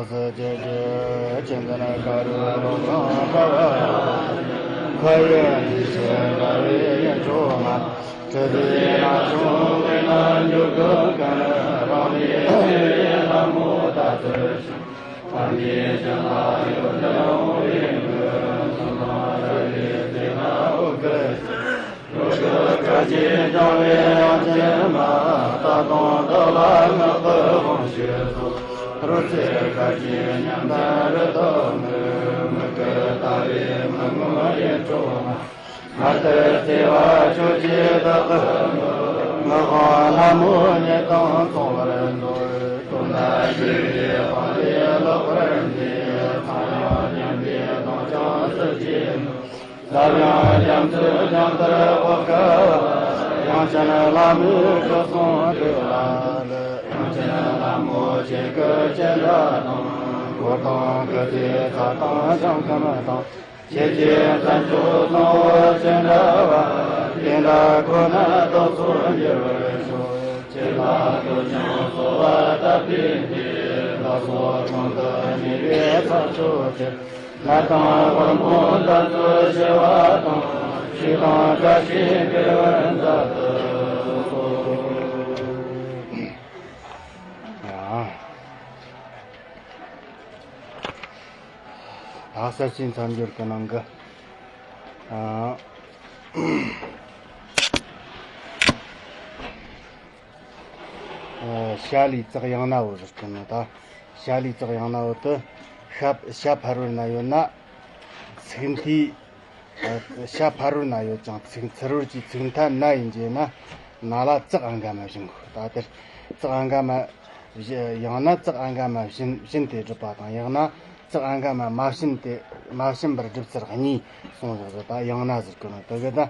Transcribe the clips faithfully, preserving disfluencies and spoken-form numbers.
སྲིད་ཀྱི་རྒྱུ་ཆེན་ལྡན་དཀར་རོ་རོང་ཆང་འབར་བ། ཁ་ཡི་ཉི་ཟེར་འབར་བའི་ཡིད་འཕྲོག་མ། དྲི་ཟའི་ནག་ཆུང་བས་ན་འཇུག་གི་མཁན། རང་ལས་ལྷ་མོ་ད་ཚུར་ཕྱིན། ཕ་མའི་ཞིང་ལ་ཡོད་ནི་འོང་བའི་མགོན། ཚོང་དང་ར་ལས་རྩེ་ན་འོ་སྐོལ་ཞིང་། རོལ་གར་གྱིས་བསྐྱངས་པའི་དབྱངས་ཅན་མ། རྟ་དང་བདག་ལ་ངག་གི་དབང་ཕྱུག་སོགས། རོལ་རྩེད་གར་གྱིས་ཉམས་ལྡན་རི་དྭགས་མོས། མི་བསྐྱོད་ལྟ་བའི་མི་མངོན་ཡིད་འཕྲོག་མ། ངལ་དུབ་བརྩེ་བ་ཁྱོད་ཀྱིས་བདག་གི་མོས། ངག་དབང་ལྷ་མོ་ཉིད་དང་མཚུངས་པར་འདོད། དོན་དག་ཞི་བའི་དཔང་ལས་ལོག་པར་འདྲེན། ཚངས་དབྱངས་སྙན་པའི་གདངས་ཀྱང་སྲིད་ཀྱི་མོས། ཟབ་ཡངས་རྒྱ་མཚོའི་རྒྱང་ལྟར་འོད་དཀར་བ། དབྱངས་ཅན་ལྷ་མོའི་སྐུ་གསུང་ཐུགས་ལ་འདུད། དབྱངས་ཅན་ལྷ་མོ་ཆོས་སྐུ་ཅི་འདྲ་དང་། འཁོར་དང་སྐུ་ཚེའི་ཚད་དང་ཞིང་ཁམས་དང་། ཆོས་ཀྱི་མཚན་མཆོག་གསུང་འོས་ཅི་འདྲ་བ། དེ་འདྲ་ཁོ་ནར་བདག་སོགས་འགྱུར་བར་ཤོག་ཆོས་ལ་བསྟོད་ཅིང་གསོལ་བ་བཏབ་པའི་མཐུས། བདག་སོགས་གོང་དུ་སྨྲས་པའི་ཚོགས་མཆོག་ཕྱིར། ནད་དང་དབུལ་ཕོངས་དགྲ་ཚོགས་ཞི་བ་དང་། ཕྱུགས་དང་བཀྲ་ཤིས་འཕེལ་བར་མཛད་དུ་གསོལ། ད་གསར་བྱེད་མཚམས་སྦྱོར་གྱི་ནང་གི། ཨ། ཨ། བྱ་ལས་ཙག་ཡང་ན་བོ་ཟེར་གི་ནོ་ད། བྱ་ལས་ཙག་ཡང་ན་བོ་དེ་ཤ་བྱ་ཕ་རོལ་ན་ཡོད་ན། ཚིག་མཐའི། ཨ། བྱ་ཕ་རོལ་ན་ཡོད་ཅིང་ཚིག་ཚུ་རོལ་གྱི་ཚིག་མཐའ་ན་ཡིན་རྒྱུ་ན། ན་ལ་ཙག་ཨ་འགའ་མ་བྱིན་དགོས། ད་དེར་ཙག་ཨ་འགའ་མ་བྱིན། ཡང་ན་ཙག་ཨ་འགའ་མ་བྱིན། བྱིན་ཏེ་སྒྲུབ་པ་དང་། ཡང་ན་ཙག་ཨ་འགའ་མ་མ་བྱིན་ཏེ། མ་བྱིན་པར་སྒྲུབ་ཚུལ་གཉིས་གསུངས་བཞག་ཟེར། ད་ཡང་ན་ཟེར་གི་ནོ་དེ་གི་ད།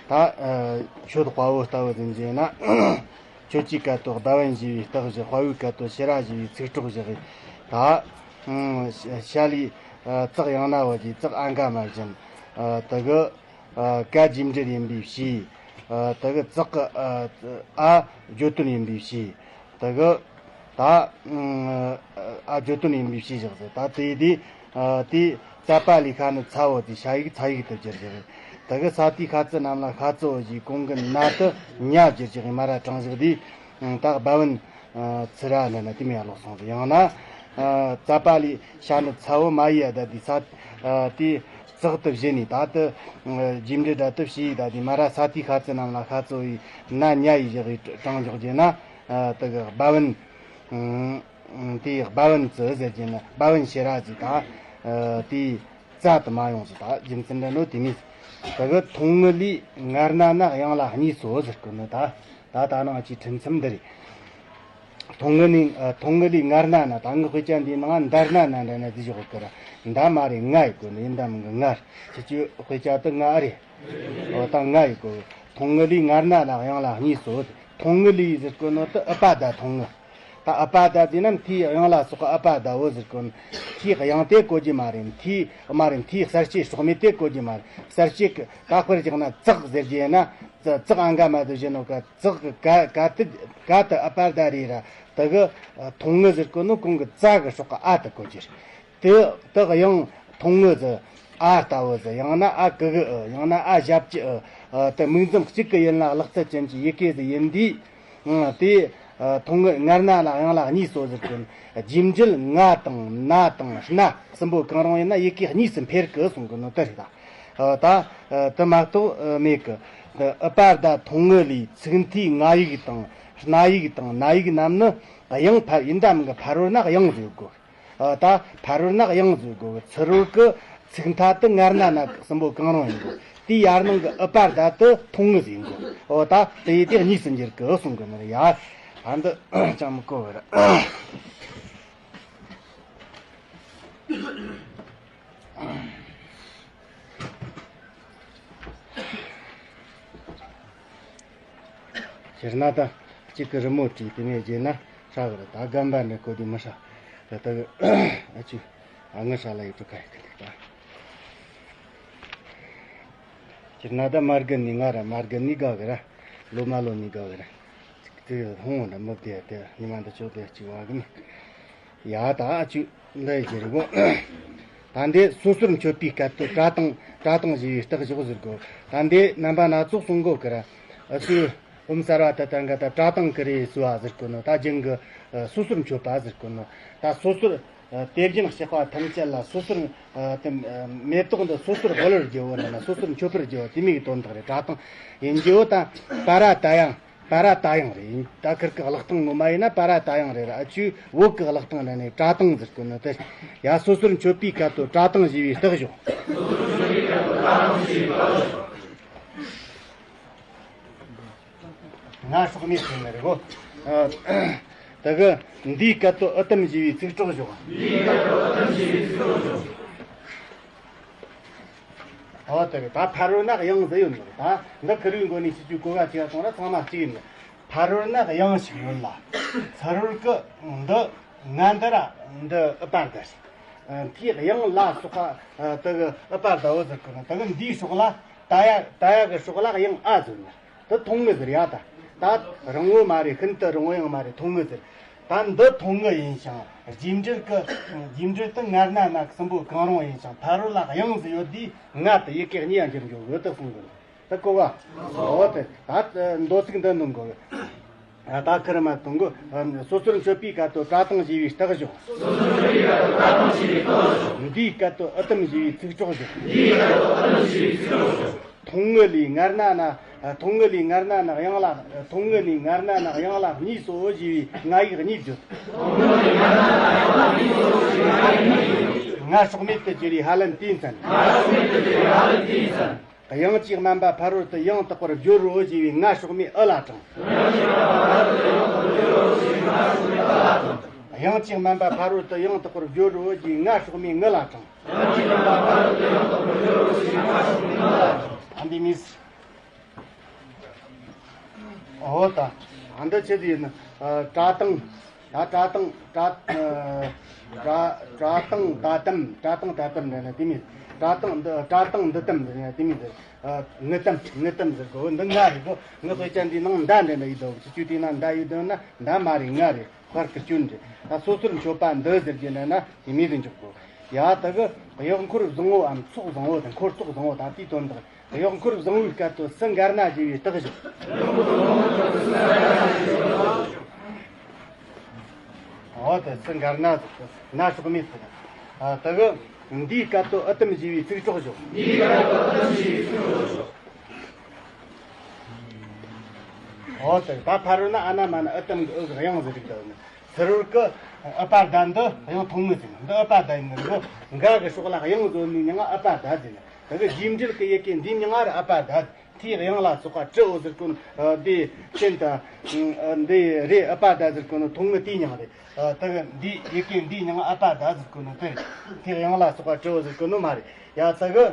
ད་ཁྱོད་དཔའ་བོ་ལྟ་བུ་ཟིན་རྒྱུ་ན། ཁྱོད་ཀྱི་སྐད་དོད་ཟླ་བན་བཞི་བའི་རྟགས་བཞི། དཔའ་བོའི་སྐད་དོད་ཕྱུ་ར་བཞི་བའི་ཚིག་གྲོགས་བཞི་གི། ད། ཨང་། བྱ་ལས། ཨ། ཙག་ཡང་ན་བོ་གི་ཙག་ཨ་འགའ་མ་བྱིན། ཨ། དེ་གི། ཨ། ཀ་རྗེས་འབྲེལ་ཡིན་པའི་ཕྱིར། ཨ། དེ་གི་ཙག་གི། ཨ། ཨ་བརྗོད་དོན་ཡིན་པའི་ཕྱིར། དེ་གི། ད། ཨ། བརྗོད་དོན་ཡིན་པའི་ཕྱིར་བཞག་ཟེར། ད་དེ་དེ། ཨ། དེ་ཙ་པ་ལས་ཤ་ནི་ཚ་བོ་དེ་ཤ་ཡིག་ཚ་ཡིག་ཏུ་བསྒྱུར་བཞག་དེ་གི་ས་ཏི་ཤ་ཙི་རྣམས་ལ་ཤ་ཙི་བོ་ཞེས་གོང་གི་ན་དེ་ཉ་བསྒྱུར་བཞག་མ་ར་དྲང་བཞག་དེ། ད་སྦ་བན། ཨ། ཚུ་ར་ན་ན་དེ་མོ་ཡར་ལོག་སོང་ཟེར། ཡང་ན། ཨ། ཙ་པ་ལས་ཤ་ནི་ཚ་བོ་མ་ཡི་ཨ་ད་དེ་ས། ཨ། དེ་ཙག་ཏུ་བཞེད་ནས། ད་དེ། ཨ། རྗེས་འབྲེལ་སྒྲ་དེ་ཕྱིས་ཡི་ད་དེ་མ་ར་ས་ཏི་ཤ་ཙི་རྣམས་ལ་ཤ་ཙི་བོ་ཡི་ན་ཉ་ཡི་བཞག་གི་དྲང་འཇོག་རྒྱུ་ན། ཨ། དེ་གི་སྦ་བན། ཨ། དེ་སྦ་བན་ཙི་ཟེར་རྒྱུ་ན་སྦ་བན་ཕྱུ་ར་ཟིག་ད། ཨ། དེ་ཙ་དུ་མ་ཡོང་ཟིག་ད་རྒྱུ་མཚན་འདྲ་ནོ་དེ་མིན། དེ་གི་ཐུང་ངུ་ལས་ངར་ན་ན་གཡང་ལ་གཉིས་སོ་ཟེར་གི་ནོ་ད། ད་ད་ནང་ཅིག་ཕྲིན་མཚམས་འདི་རེད། ཐུང་ངུ་ནི། ཨ། ཐུང་ངུ་ལས་ངར་ན་ན། ད་ངའི་དཔེ་ཆ་འདིའི་ནང་འདར་ན་ན་འདྲ་ན་དེ་ཞོག་གི་ར། འདར་མ་རེད། ང་ཡི་གོ་ནི་ཡིན། ད་མིན་གི་ངར། ཁྱེད་ཀྱི་དཔེ་ཆ་དེ་ང་ཨ་རེད། འོ་ད་ང་ཡི་གོ། ཐུང་ངུ་ལས་ངར་ན་ན་གཡང་ལ་གཉིས་སོ། ཐུང་ངུ་ལས་ཟེར་གོ་ནོ་དེ་ཨུ་པ་ད་ཐུང་ངུ། ད་ཨུ་པ་ད་དེ་ན་མཐའི་གཡང་ལ་སོགས་ཨུ་པ་ད་བོ་ཟེར་གོ་ནོ། མཐའི་གཡང་དེ་གོ་རྒྱུ་མ་རེད། མཐའི་མ་རེད། མཐའི་གསལ་བྱེད་སྲོག་མེད་དེ་གོ་རྒྱུ་མ་རེད། གསལ་བྱེད་ཀྱི་ད་དཔེར་བཞག་ན་ཙག་ཟེར་རྒྱུ་ཡིན་ན། ཙག་ཨ་འགའ་མ་དུ་བཞིན་ནོ་ག་ཙག་གི་ག་ག་དེ་ག་དེ་ཨུ་པ་ད་རེད་ར། དེ་གི་ཐུང་ངུ་ཟེར་གོ་ནོ་གོང་གི་ཙ་གི་སྲོག་གི་ཨ་དེ་གོ་རྒྱུ་རེད། དེ་དེ་གི་ཡང་ཐུང་ངུ་ཟེར། ཨ་ལྟ་བུ་ཟེར། ཡང་ན་ཨ་གི་གུ་ཨུ། ཡང་ན་ཨ་ཞབས་ཀྱུ་ཨུ། ཨ། དེ་མིང་ཙམ་གཅིག་གི་ཡིན་ལ་ལེགས་ཚུལ་ཅན་གྱི་ཡི་གེ་ཟིག་ཡིན་དུས། ཨ། དེ། ཨ། ཐུང་ངུ་ངར་ན་ལ་གཡང་ལ་གཉིས་སོ་ཟེར་གོ་ནོ། རྗེས་འབྲེལ་ང་དང་ན་དང་སྣ་གསུམ་པོ་གང་རུང་ཡིན་ན་ཡི་གེ་གཉིས་སུ་འཕེལ་གི་གསུང་གི་ནོ་དེ་རེད་ད། ཨ། ད། ཨ། དེ་མ་གཏོགས། ཨ། མེད་གི། དེ་ཨུ་པ་ད་ཐུང་ངུ་ལས་ཚིག་མཐའི་ང་ཡིག་དང་སྣ་ཡིག་དང་ན་ཡིག་རྣམས་ནི་གཡང་ཕ། ཡིན་ད་མིན་གི་ཕ་རོལ་ན་གཡང་བཟོ་དགོས། ཨ། ད་ཕ་རོལ་ན་གཡང་བཟོ་དགོས། ཚུ་རོལ་གི་ཚིག་མཐའ་དེ་ངར་ན་ན་གསུམ་པོ་གང་རུང་ཡིན་དགོས། དེའི་ཡར་ནང་གི་ཨུ་པ་ད་དེ་ཐུང་ངུ་ཟིག་ཡིན་དགོས། འོ་ད་དེ་ཡི་དེ་གཉིས་སུ་འགྱུར་གི་གསུང་གི་ནི་རེད་ཡ། ཨ། འདི་ཅང་མི་གོ་བར། སྤྱིར་ན་ད་གཅིག་གི་རི་མོ་བྲིས་དེ་ནས་བརྗེས་ན་ཧྲ་གི་རེད། ད་སྒམ་པ་འདྲ་གོ་དུས་མི་ཧྲ། ད་ལྟ་གི་ཨ་ཅུ་ཨ་ངི་ཧྲ་ལ་ཡི་དུ་ཁ་ཡི་གི་འདུག་ད། སྤྱིར་ན་ད་མ་རྒན་ནི་ང་ར་མ་རྒན་ནི་དགའ་གི་ར། ལོ་མ་ལོ་ནི་དགའ་གི་ར། ཅིག་དེ་ཧོང་འདྲ་མི་བདེ་དེ་ཉི་མ་འདི་ཆོག་དེ་གཅིག་བ་གི་ནི། ཡ་ད་ཨ་ཅུ་འདི་ཡི་རེད་གོ། ད་འདི་སོ་སོར་མཆོད་པའི་སྐད་དོད་སྒྲ་དང་སྒྲ་དང་ཞེས་པའི་རྟགས་ཞོག་ཟེར་གོ། ད་འདི་རྣམ་པ་སྣ་ཚོགས་གསུང་གོ་ཀི་ར། ཨ་ཅུ་ཨུམ་གསལ་བ་ད་ལྟར་འགའ་ད་སྒྲ་དང་ཀི་རེ་སུ་བ་ཟེར་གོ་ནོ། ད་རྒྱན་གི་སོ་སོར་མཆོད་པ་ཟེར་གོ་ནོ། ད་སོ་སོར་དེ་བཞིན་གཤེགས་པ་ཐམས་ཅད་ལ་སོ་སོར་དེ་མེ་ཏོག་འདི་སོ་སོར་དབུལ་བར་བགྱིའོ་ན་ན་སོ་སོར་མཆོད་པར་བགྱིའོ། དེ་མོ་གི་དོན་དག་རེད། སྒྲ་དང་ཡིན་རྒྱུའོ། ད་པ་ར་ད་ཡང་། པ་ར་ད་ཡང་རེད། ད་ཁིར་གི་གླེགས་སྟངས་ངོ་མ་ཡིན་ན་པ་ར་ད་ཡང་རེད་ར། ཨ་ཅུ་བོད་གི་གླེགས་སྟངས་ལ་ནི་སྒྲ་དང་ཟེར་གོ་ནི་དེ། ཡ་སོ་སོར་མཆོད་པའི་སྐད་དོད་སྒྲ་དང་ཞེས་པའི་རྟགས་ཞོག། ང་སྲོག་མེད་ཟེར་ནི་རེད་གོ། ཨ་ད་གི་འདིའི་སྐད་དོད་ཨི་ཏམ་ཞེས་པའི་ཚིག་གྲོགས་ཞོག། ཨོ་དེ་རེད། ད་ཕ་རོལ་ན་དབྱངས་ཟེར་ཡོད་ནི་རེད། ད་འདི་ཁི་རུའི་མགོ་ནས་ཤི་རྒྱུ་གོ་བ་ཅི་ཡོད་ནི་ཚང་མ་གཅིག་ཡིན་ནི། ཕ་རོལ་ན་དབྱངས་ཤིག་ཡོད་ལ། ཚུ་རོལ་གི་འདི་ང་འདི་ར་འདི་ཨི་པར་ད་ཤི། ཨ་མཐའི་དབྱངས་ལ་སོགས་པ་ཨ་དེ་གི་ཨི་པར་ད་འོ་ཟེར་གི་ནི། དེ་གི་འདིའི་སྲོག་ལ་ད་ཡ་ད་ཡ་གི་སྲོག་ལ་དབྱངས་ཨ་ཟེར་ནི། དེ་ཐུང་ངུ་ཟེར་ཡ། ད་ད་རིང་བོ་མ་རེད། ཤིན་ཏུ་རིང་བོ་ཡང་མ་རེད། ཐུང་ངུ་ཟེར། ད་འདི་ཐུང་ངུ་ཡིན་ཞིང་རྗེས་འབྲེལ་གི་རྗེས་འབྲེལ་དུ་ངར་ན་ན་གི་སྲིན་པོ་གང་རུང་ཡིན་ཞིང་ཕ་རོལ་ལ་དབྱངས་ཟེར་ཡོད་དུས་ང་དེ་ཡི་གེ་གཉིས་ཡང་འགྱུར་འགྱུར་ཡོད་དུ་གསུང་གི་རེད། ད་གོ་བ། འོ་དེ་ད་མདོ་ཚིག་འདི་འདོན་དགོས། ད་ཁིར་མ་གཏོང་གོ། སོ་སོར་མཆོད་པའི་སྐད་དོད་སྒྲ་དང་ཞེས་པའི་རྟགས་ཞོག། འདིའི་སྐད་དོད་ཨི་ཏམ་ཞེས་པའི་ཚིག་གྲོགས་ཞོག། ཐུང་ངུ་ལས་ངར་ན་ན། ཐུང་ངུ་ལས་ངར་ན་ན་དབྱངས་ལ། ཐུང་ངུ་ལས་ངར་ན་ན་དབྱངས་ལ་གཉིས་སོ་ཞེས་པའི་ང་ཡིག་གཉིས་བརྗོད། ང་སྲོག་མེད་དུ་གྱུར་པའི་ཧ་ལན་དེའི་མཚན། དབྱངས་ཀྱིས་དམན་པ་ཕ་རོལ་ཏུ་ཡང་དག་པར་སྦྱོར་རོ་ཞེས་པའི་ང་སྲོག་མེད་ཨི་ལ་དྲངས། དབྱངས་ཀྱིས་དམན་པ་ཕ་རོལ་ཏུ་ཡང་དག་པར་སྦྱོར་རོ་ཞེས་པའི་ང་སྲོག་མེད་ངུ་ལ་དྲངས། ཨ་འདི་མིས། འོ་ད། ཨ་འདི་ཆི་ཟིག་ཡིན་ན། ཨ་སྒྲ་དང་། ད་སྒྲ་དང་སྒྲ། ཨ་སྒྲ་སྒྲ་དང་སྒྲ་དམ། སྒྲ་དང་སྒྲ་དམ་འདྲ་ན་དེ་མིན། སྒྲ་དང་འདི་སྒྲ་དང་འདི་དམ་འདྲ་ན་དེ་མིན་ཟེར། ཨ་ངུ་དམ་ངུ་དམ་ཟེར་གོ། འདི་ང་རེད་གོ། ངུ་དཔེ་ཆ་འདི་ནང་མདའ་འདྲ་ན་ཡིན་དོ། ཆི་ཆུ་དེ་ན་མདའ་ཡོད་དོ་ན་མདའ་མ་རེད། ང་རེད། ཕར་གི་སྐྱོན་རེད། ད་སོ་སོར་མཆོད་པ་འདི་ཟེར་གྱི་འདྲ་ན་དེ་མིན་ཟེར་འཇོག་གོ། ཡ་ད་གི་གཡོག་འཁོར་བཟང་བོའམ་ཚོགས་བཟང་བོ་དང་འཁོར་ཚོགས་བཟང་བོ་དང་དེའི་དོན་དག་གཡོག་འཁོར་བཟང་བོའི་སྐད་དོད་སུ་འགར་ན་ཞེས་པའི་རྟགས་ཞོག། འོ་དེ་སུ་འགར་ན་ཟེར་ན་སྲོག་མེད་ཟེར། ཨ་དེ་གི་འདིའི་སྐད་དོད་ཨི་ཏམ་ཞེས་པའི་ཚིག་གྲོགས་ཞོག། འདིའི་སྐད་དོད་ཨི་ཏམ་ཞེས་པའི་ཚིག་གྲོགས་ཞོག། འོ་དེ་ད་ཕ་རོལ་ན་ཨ་ན་མ་ན་ཨི་ཏམ་གི་ཨི་གི་དབྱངས་ཟེར་རིགས་དོ་ནི། ཚུ་རོལ་གི་ཨི་པར་ད་འདི་དབྱངས་ཐུང་ངུ་ཟེར་ནི། འདི་ཨི་པར་ད་ཡིན་ནི་རེད་གོ། འགའ་གི་སྲོག་ལ་དབྱངས་ཟོ་ནི་མྱིང་ང་ཨི་པར་ད་ཟེར་ནི། ད་གི་རྗེས་འབྲེལ་གི་ཡི་གེ་འདིའི་མྱིང་ང་ར་ཨི་པར་ད། མཐའི་དབྱངས་ལ་སོགས་པ་ཀྲི་འོ་ཟེར་གོ་ནོ། འདི་ཤིན་ཏུ་འདི་རེད། ཨི་པར་ད་ཟེར་གོ་ནོ་ཐུང་ངུ་དེའི་མྱིང་རེད། ད་གི་འདི་ཡི་གེ་འདིའི་མྱིང་ཨི་པར་ད་ཟེར་གོ་ནོ་དེ་རེད། མཐའི་དབྱངས་ལ་སོགས་པ་ཀྲི་འོ་ཟེར་གོ་ནོ་མ་རེད། ཡ་ད་གི།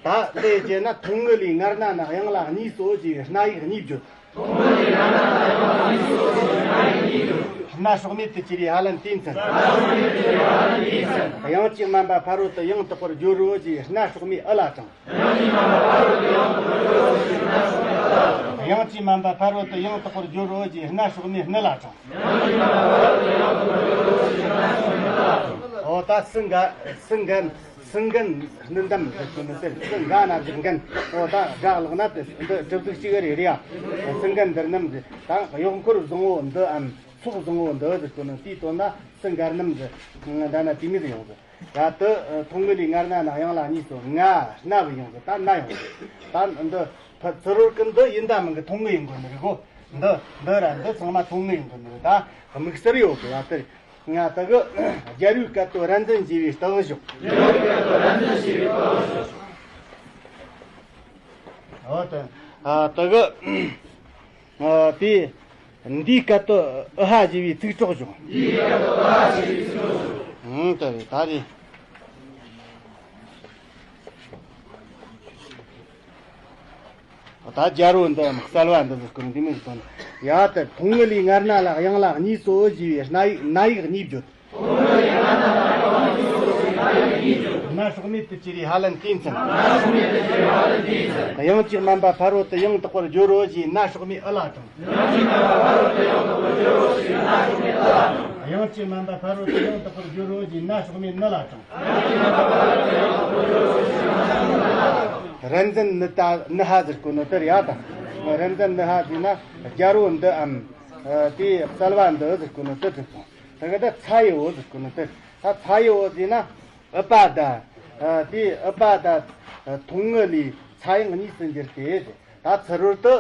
ད་འདི་བྱས་ན་ཐུང་ངུ་ལས་ངར་ན་ན་དབྱངས་ལ་གཉིས་སོ་ཞེས་སྣ་ཡིག་གཉིས་བརྗོད། སྣ་སྲོག་མེད་དུ་གྱུར་པའི་ཧ་ལན་དེའི་མཚན། དབྱངས་ཀྱིས་དམན་པ་ཕ་རོལ་ཏུ་ཡང་དག་པར་སྦྱོར་རོ་ཞེས་སྣ་སྲོག་མེད་ཨི་ལ་དྲངས། དབྱངས་ཀྱིས་དམན་པ་ཕ་རོལ་ཏུ་ཡང་དག་པར་སྦྱོར་རོ་ཞེས་སྣ་སྲོག་མེད་སྣ་ལ་དྲངས། འོ་ད་སུ་འགའ་སུ་འགའ། སུ་འགན་སུ་འགན་འདིར་སྐྱོན་ནི་ཟེར། སུ་འགའ་ན་འདིར་འགན། འོ་ད་སྒྲ་ཀློག་ན་དེ་འདི་གྲུབ་ཚིག་གཅིག་རེད་རེད་ཡ། སུ་འགན་འདིར་རྣམས་ཟེར། ད་གཡོག་འཁོར་བཟང་བོ་འདི་འམ་ཚོགས་བཟང་བོ་འདི་ཟེར་སྐྱོན་ནི་དེའི་དོན་ན་སུ་འགར་རྣམས་ཟེར། འདྲ་ན་དེ་མི་ཟེར་ཡོང་ཟེར། ཡ་དེ་ཐུང་ངུ་ལས་ངར་ན་ན་དབྱངས་ལ་གཉིས་སོ། ང་སྣ་བུ་ཡོང་ཟེར། ད་སྣ་ཡོང་ཟེར། ད་འདི་ཕ་ཚུ་རོལ་གི་འདི་ཡིན་ད་མིན་གི་ཐུང་ངུ་ཡིན་དགོས་ནི་རེད་གོ། འདི་འདི་ར་འདི་ཚང་མ་ཐུང་ངུ་ཡིན་དགོས་ནི་རེད། ད་དམིགས་བསལ་ཡོད་གི་ཡ་དེ། ང་ད་གི་རྒྱལ་བའི་སྐད་དོད་ར་འཛིན་ཞེས་པའི་རྟགས་ཞོག། རྒྱལ་བའི་སྐད་དོད་ར་འཛིན་ཞེས་པའི་རྟགས་ཞོག། འོ་ད་ཨ་ད་གི་ཨ་དེ་འདིའི་སྐད་དོད་ཨི་ཧ་ཞེས་པའི་ཚིག་གྲོགས་ཞོག། འདིའི་སྐད་དོད་ཨི་ཧ་ཞེས་པའི་ཚིག་གྲོགས་ཞོག། ཨང་ད་རེད་ད་རེད། ད་རྒྱལ་པོ་འདི་གསལ་བ་འདི་ཟེར་སྐོར་འདི་མོ་ཞིག་དང་། ཡ་དེ་ཐུང་ངུ་ལས་ངར་ན་ལ་དབྱངས་ལ་གཉིས་སོ་ཞེས་པའི་སྣ་ཡིག་སྣ་ཡིག་གཉིས་བརྗོད། སྣ་སྲོག་མེད་དུ་གྱུར་པའི་ཧ་ལན་དེའི་མཚན། དབྱངས་ཀྱིས་དམན་པ་ཕ་རོལ་ཏུ་ཡང་དག་པར་སྦྱོར་རོ་ཞེས་སྣ་སྲོག་མེད་ཨི་ལ་དྲངས། དབྱངས་ཀྱིས་དམན་པ་ཕ་རོལ་ཏུ་ཡང་དག་པར་བསྒྱུར་རོ་ཞེས་ན་སྲོག་མེད་ནི་ལ་དྲངས། རན་ཙན་ནི་ཏ་ནི་ཧ་ཟེར་གོ་ནོ་དེ་རེད་ཡ་ད། རན་ཙན་ནི་ཧ་ཟེར་ན་རྒྱལ་པོ་འདིའམ། དེའི་གསལ་བ་འདི་ཟེར་གོ་ནོ་དེ་གྲུབ་སོང་། དེ་ག་ད་ཚ་ཡི་འོ་ཟེར་གོ་ནོ་དེ། ད་ཚ་ཡི་འོ་ཟེར་ན། ཨུ་པ་ད། དེའི་ཨུ་པ་ད། ཐུང་ངུ་ལས་ཚ་ཡང་གཉིས་སུ་འགྱུར་ཏེ། ད་ཚུ་རོལ་དུ་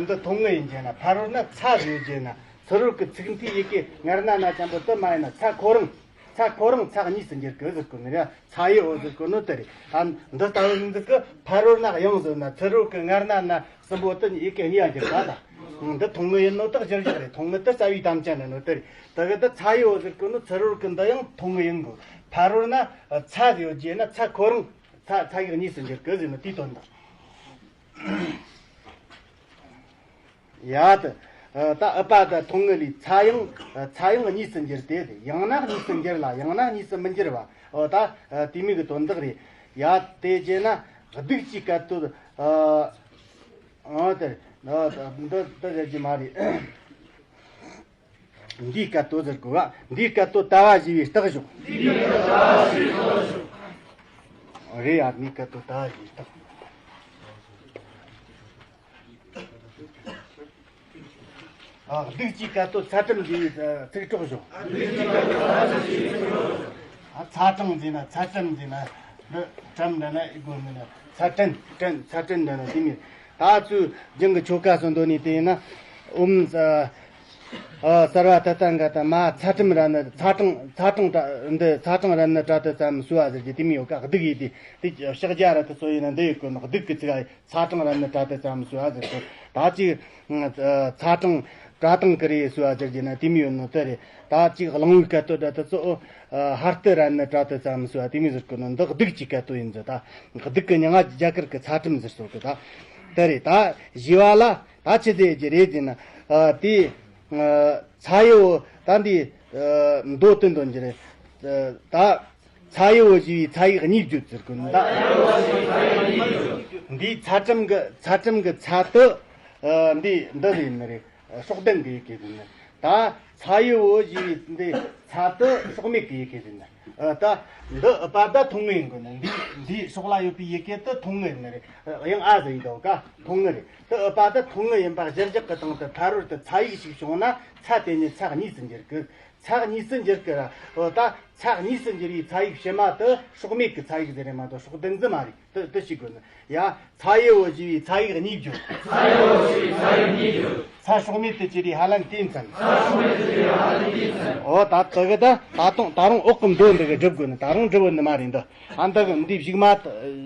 འདི་ཐུང་ངུ་ཡིན་རྒྱུ་ན་ཕ་རོལ་ན་ཚ་ཟེར་རྒྱུ་ན་ཚུ་རོལ་གྱི་ཚིག་མཐའི་ཡི་གེ་ངར་ན་ན་ཅན་པོ་དུ་མ་ཡིན་ན་ཚ་ཁོ་རང་། ཚ་ཁོ་རང་ཚ་གཉིས་སུ་འགྱུར་གི་ཟེར་གོ་ནི་རེད། ཚ་ཡི་འོ་ཟེར་གོ་ནོ་དེ་རེད། ད་འདི་ལྟ་བུ་འདི་གི་ཕ་རོལ་ན་ཡང་ཟེར་ན་ཚུ་རོལ་གྱི་ངར་ན་ན་གསུམ་པོ་དུ་ཡི་གེ་གཉིས་ཡང་འགྱུར་ད་ད། འདི་ཐུང་ངུ་ཡིན་ནོ་དག་གཞིར་བཞག་རེད། ཐུང་ངུ་དུ་རྩ་བའི་དམ་བཅའ་ནི་ནོ་དེ་རེད། དེ་གི་དུ་ཚ་ཡི་འོ་ཟེར་གོ་ནོ་ཚུ་རོལ་གི་འདི་ཡང་ཐུང་ངུ་ཡིན་དགོས། ཕ་རོལ་ན་ཚ་ཟེར་ཡོད་རྒྱུ་ན་ཚ་ཁོ་རང་ཚ་ཚ་ཡིག་གཉིས་སུ་འགྱུར་གི་ཟེར་ནོ་དེའི་དོན་དང་། ཡ་ད། ད་ཨུ་པ་ད་ཐུང་ངུ་ལས་ཚ་ཡང་ཚ་ཡང་གཉིས་སུ་འགྱུར་ཏེ། ཡང་ན་གཉིས་སུ་འགྱུར་ལ་ཡང་ན་གཉིས་སུ་མི་འགྱུར་བ། འོ་ད་དེ་མོ་གི་དོན་དག་རེད། ཡ་དེ་བྱས་ན་གདུགས་ཀྱི་སྐད་དོད། འོ་དེ་འདི་འདི་ཟེར་རྒྱུ་མ་རེད། འདིའི་སྐད་དོད་ཟེར་དགོས་པ། འདིའི་སྐད་དོད་ད་བ་ཞེས་པའི་རྟགས་བཞག། རེད་ཡ། འདིའི་སྐད་དོད་ད་བ་ཞེས་པའི་རྟགས། ཨ། གདུགས་ཀྱི་སྐད་དོད་ཚ་གྲམ་ཞེས་པའི་ཚིག་གྲོགས་བཞག། ཨ། ཚ་གྲང་ཟེར་ན་ཚ་གྲམ་ཟེར་ན། འདི་གྲམ་འདྲ་ན་ཨི་གོ་མིན་ན་ཚ་གྲན་གྲན་ཚ་གྲན་འདྲ་ན་དེ་མིན། ད་ཚུལ་རྒྱང་གི་ཆོ་ག་སོགས་འདོན་ནས་བལྟས་ན། ཨོཾ་ས། ཨ། སརྦ་ཏ་ཏ་ག་ཏ་མ་ཚ་གྲམ་ར་ནི་ཚ་གྲང་ཚ་གྲང་འདི་ཚ་གྲང་ར་ནི་ཏྲ་ཏི་ཙམ་སུ་བ་ཟེར་གྱི་དེ་མི་ཡོད་ཀ། གདུགས་ཡིན་དེ་དེ་ཕྱག་རྒྱ་ར་དེ་ཚོ་ཡིན་ན་འདི་ཡོད་གོ་ནོ། གདུགས་ཀྱི་ཚིག་ཚ་གྲང་ར་ནི་ཏྲ་ཏི་ཙམ་སུ་བ་ཟེར་གོ། ད་ཅིག་ཚ་གྲང་ཏྲ་ཏང་གི་རེད་སུ་བ་ཟེར་གྱི་ན་དེ་མི་ཡོད་ནོ་དེ་རེད། ད་ཅིག་གླང་བོའི་སྐད་དོད་ད་དེ་ཚོ་ཧར་ཏི་ར་ནི་ཏྲ་ཏི་ཙམ་སུ་བ་དེ་མི་ཟེར་གོ་ནོ། འདི་གདུགས་ཀྱི་སྐད་དོད་ཡིན་ཟེར། ད་གདུགས་ཀྱི་མྱིང་ང་རྒྱ་གར་གྱི་ཚ་གྲམ་ཟེར་སོ་གི། ད་དེ་རེད། ད་བཞི་བ་ལ། ད་ཆི་ཟེར་གྱི་རེད་ཟེར་ན། ཨ། དེ། ཨ། ཚ་ཡི་འོ། ད་འདི། ཨ། མདོ་དོན་འདོན་གྱི་རེད། ཨ། ད་ཚ་ཡི་འོ་ཞེས་པའི་ཚ་ཡིག་གཉིས་བརྗོད་ཟེར་གོ་ནི་ད། འདིའི་ཚ་གྲམ་གྱི་ཚ་གྲམ་གྱི་ཚ་དེ། ཨ། འདི་འདི་ཡིན་ནི་རེད། སྲོག་ལྡན་གྱི་ཡི་གེ་ཡིན་ནི། ད་ཚ་ཡི་འོ་ཞེས་པའི་འདི་ཚ་དེ་སྲོག་མེད་ཀྱི་ཡི་གེ་ཡིན་ནི། ཨ། ད་འདི་ཨུ་པ་ད་ཐུང་ངུ་ཡིན་དགོས་ནི། འདི་འདིའི་སྲོག་ལ་ཡོད་པའི་ཡི་གེ་དེ་ཐུང་ངུ་ཡིན་ནི་རེད། ཡང་ཨ་ཟེར་ཡི་འདུག་ག། ཐུང་ངུ་རེད། དེ་ཨུ་པ་དེ་ཐུང་ངུ་ཡིན་པ་གཞིར་བཞག་གི་སྟེང་དུ་ཕ་རོལ་དུ་ཚ་ཡིག་ཞིག་བྱུང་ན་ཚ་དེ་ཉིད་ཚ་གཉིས་སུ་འགྱུར་གི། ཚ་གཉིས་སུ་འགྱུར་གི་ར། འོ་ད་ཚ་གཉིས་སུ་འགྱུར་བའི་ཚ་ཡིག་ཕྱི་མ་དེ་སྲོག་མེད་ཀྱི་ཚ་ཡིག་ཟེར་རེད་མ་གཏོགས་སྲོག་ལྡན་ཟིག་མ་རེད། དེ་དེ་ཤེས་དགོས་ནི། ཡ། ཚ་ཡི་འོ་ཞེས་པའི་ཚ་ཡིག་གཉིས་བརྗོད། ཚ་ཡི་འོ་ཞེས་པའི་ཚ་ཡིག་གཉིས་བརྗོད། ཚ་སྲོག་མེད་དུ་གྱུར་པའི་ཧ་ལན་ཏེ་མཚན། ཚ་སྲོག་མེད་དུ་གྱུར་པའི་ཧ་ལན་ཏེ་མཚན། འོ་ད་དེ་གི་ད་ད་དུང་ད་རུང་འོག་གི་མདོ་འདི་གི་སྒྲུབ་དགོས་ནི། ད་རུང་སྒྲུབ་ནི་མ་རེད་འདི། ཨ། འདི་གི་འདི་བཞུགས་མ་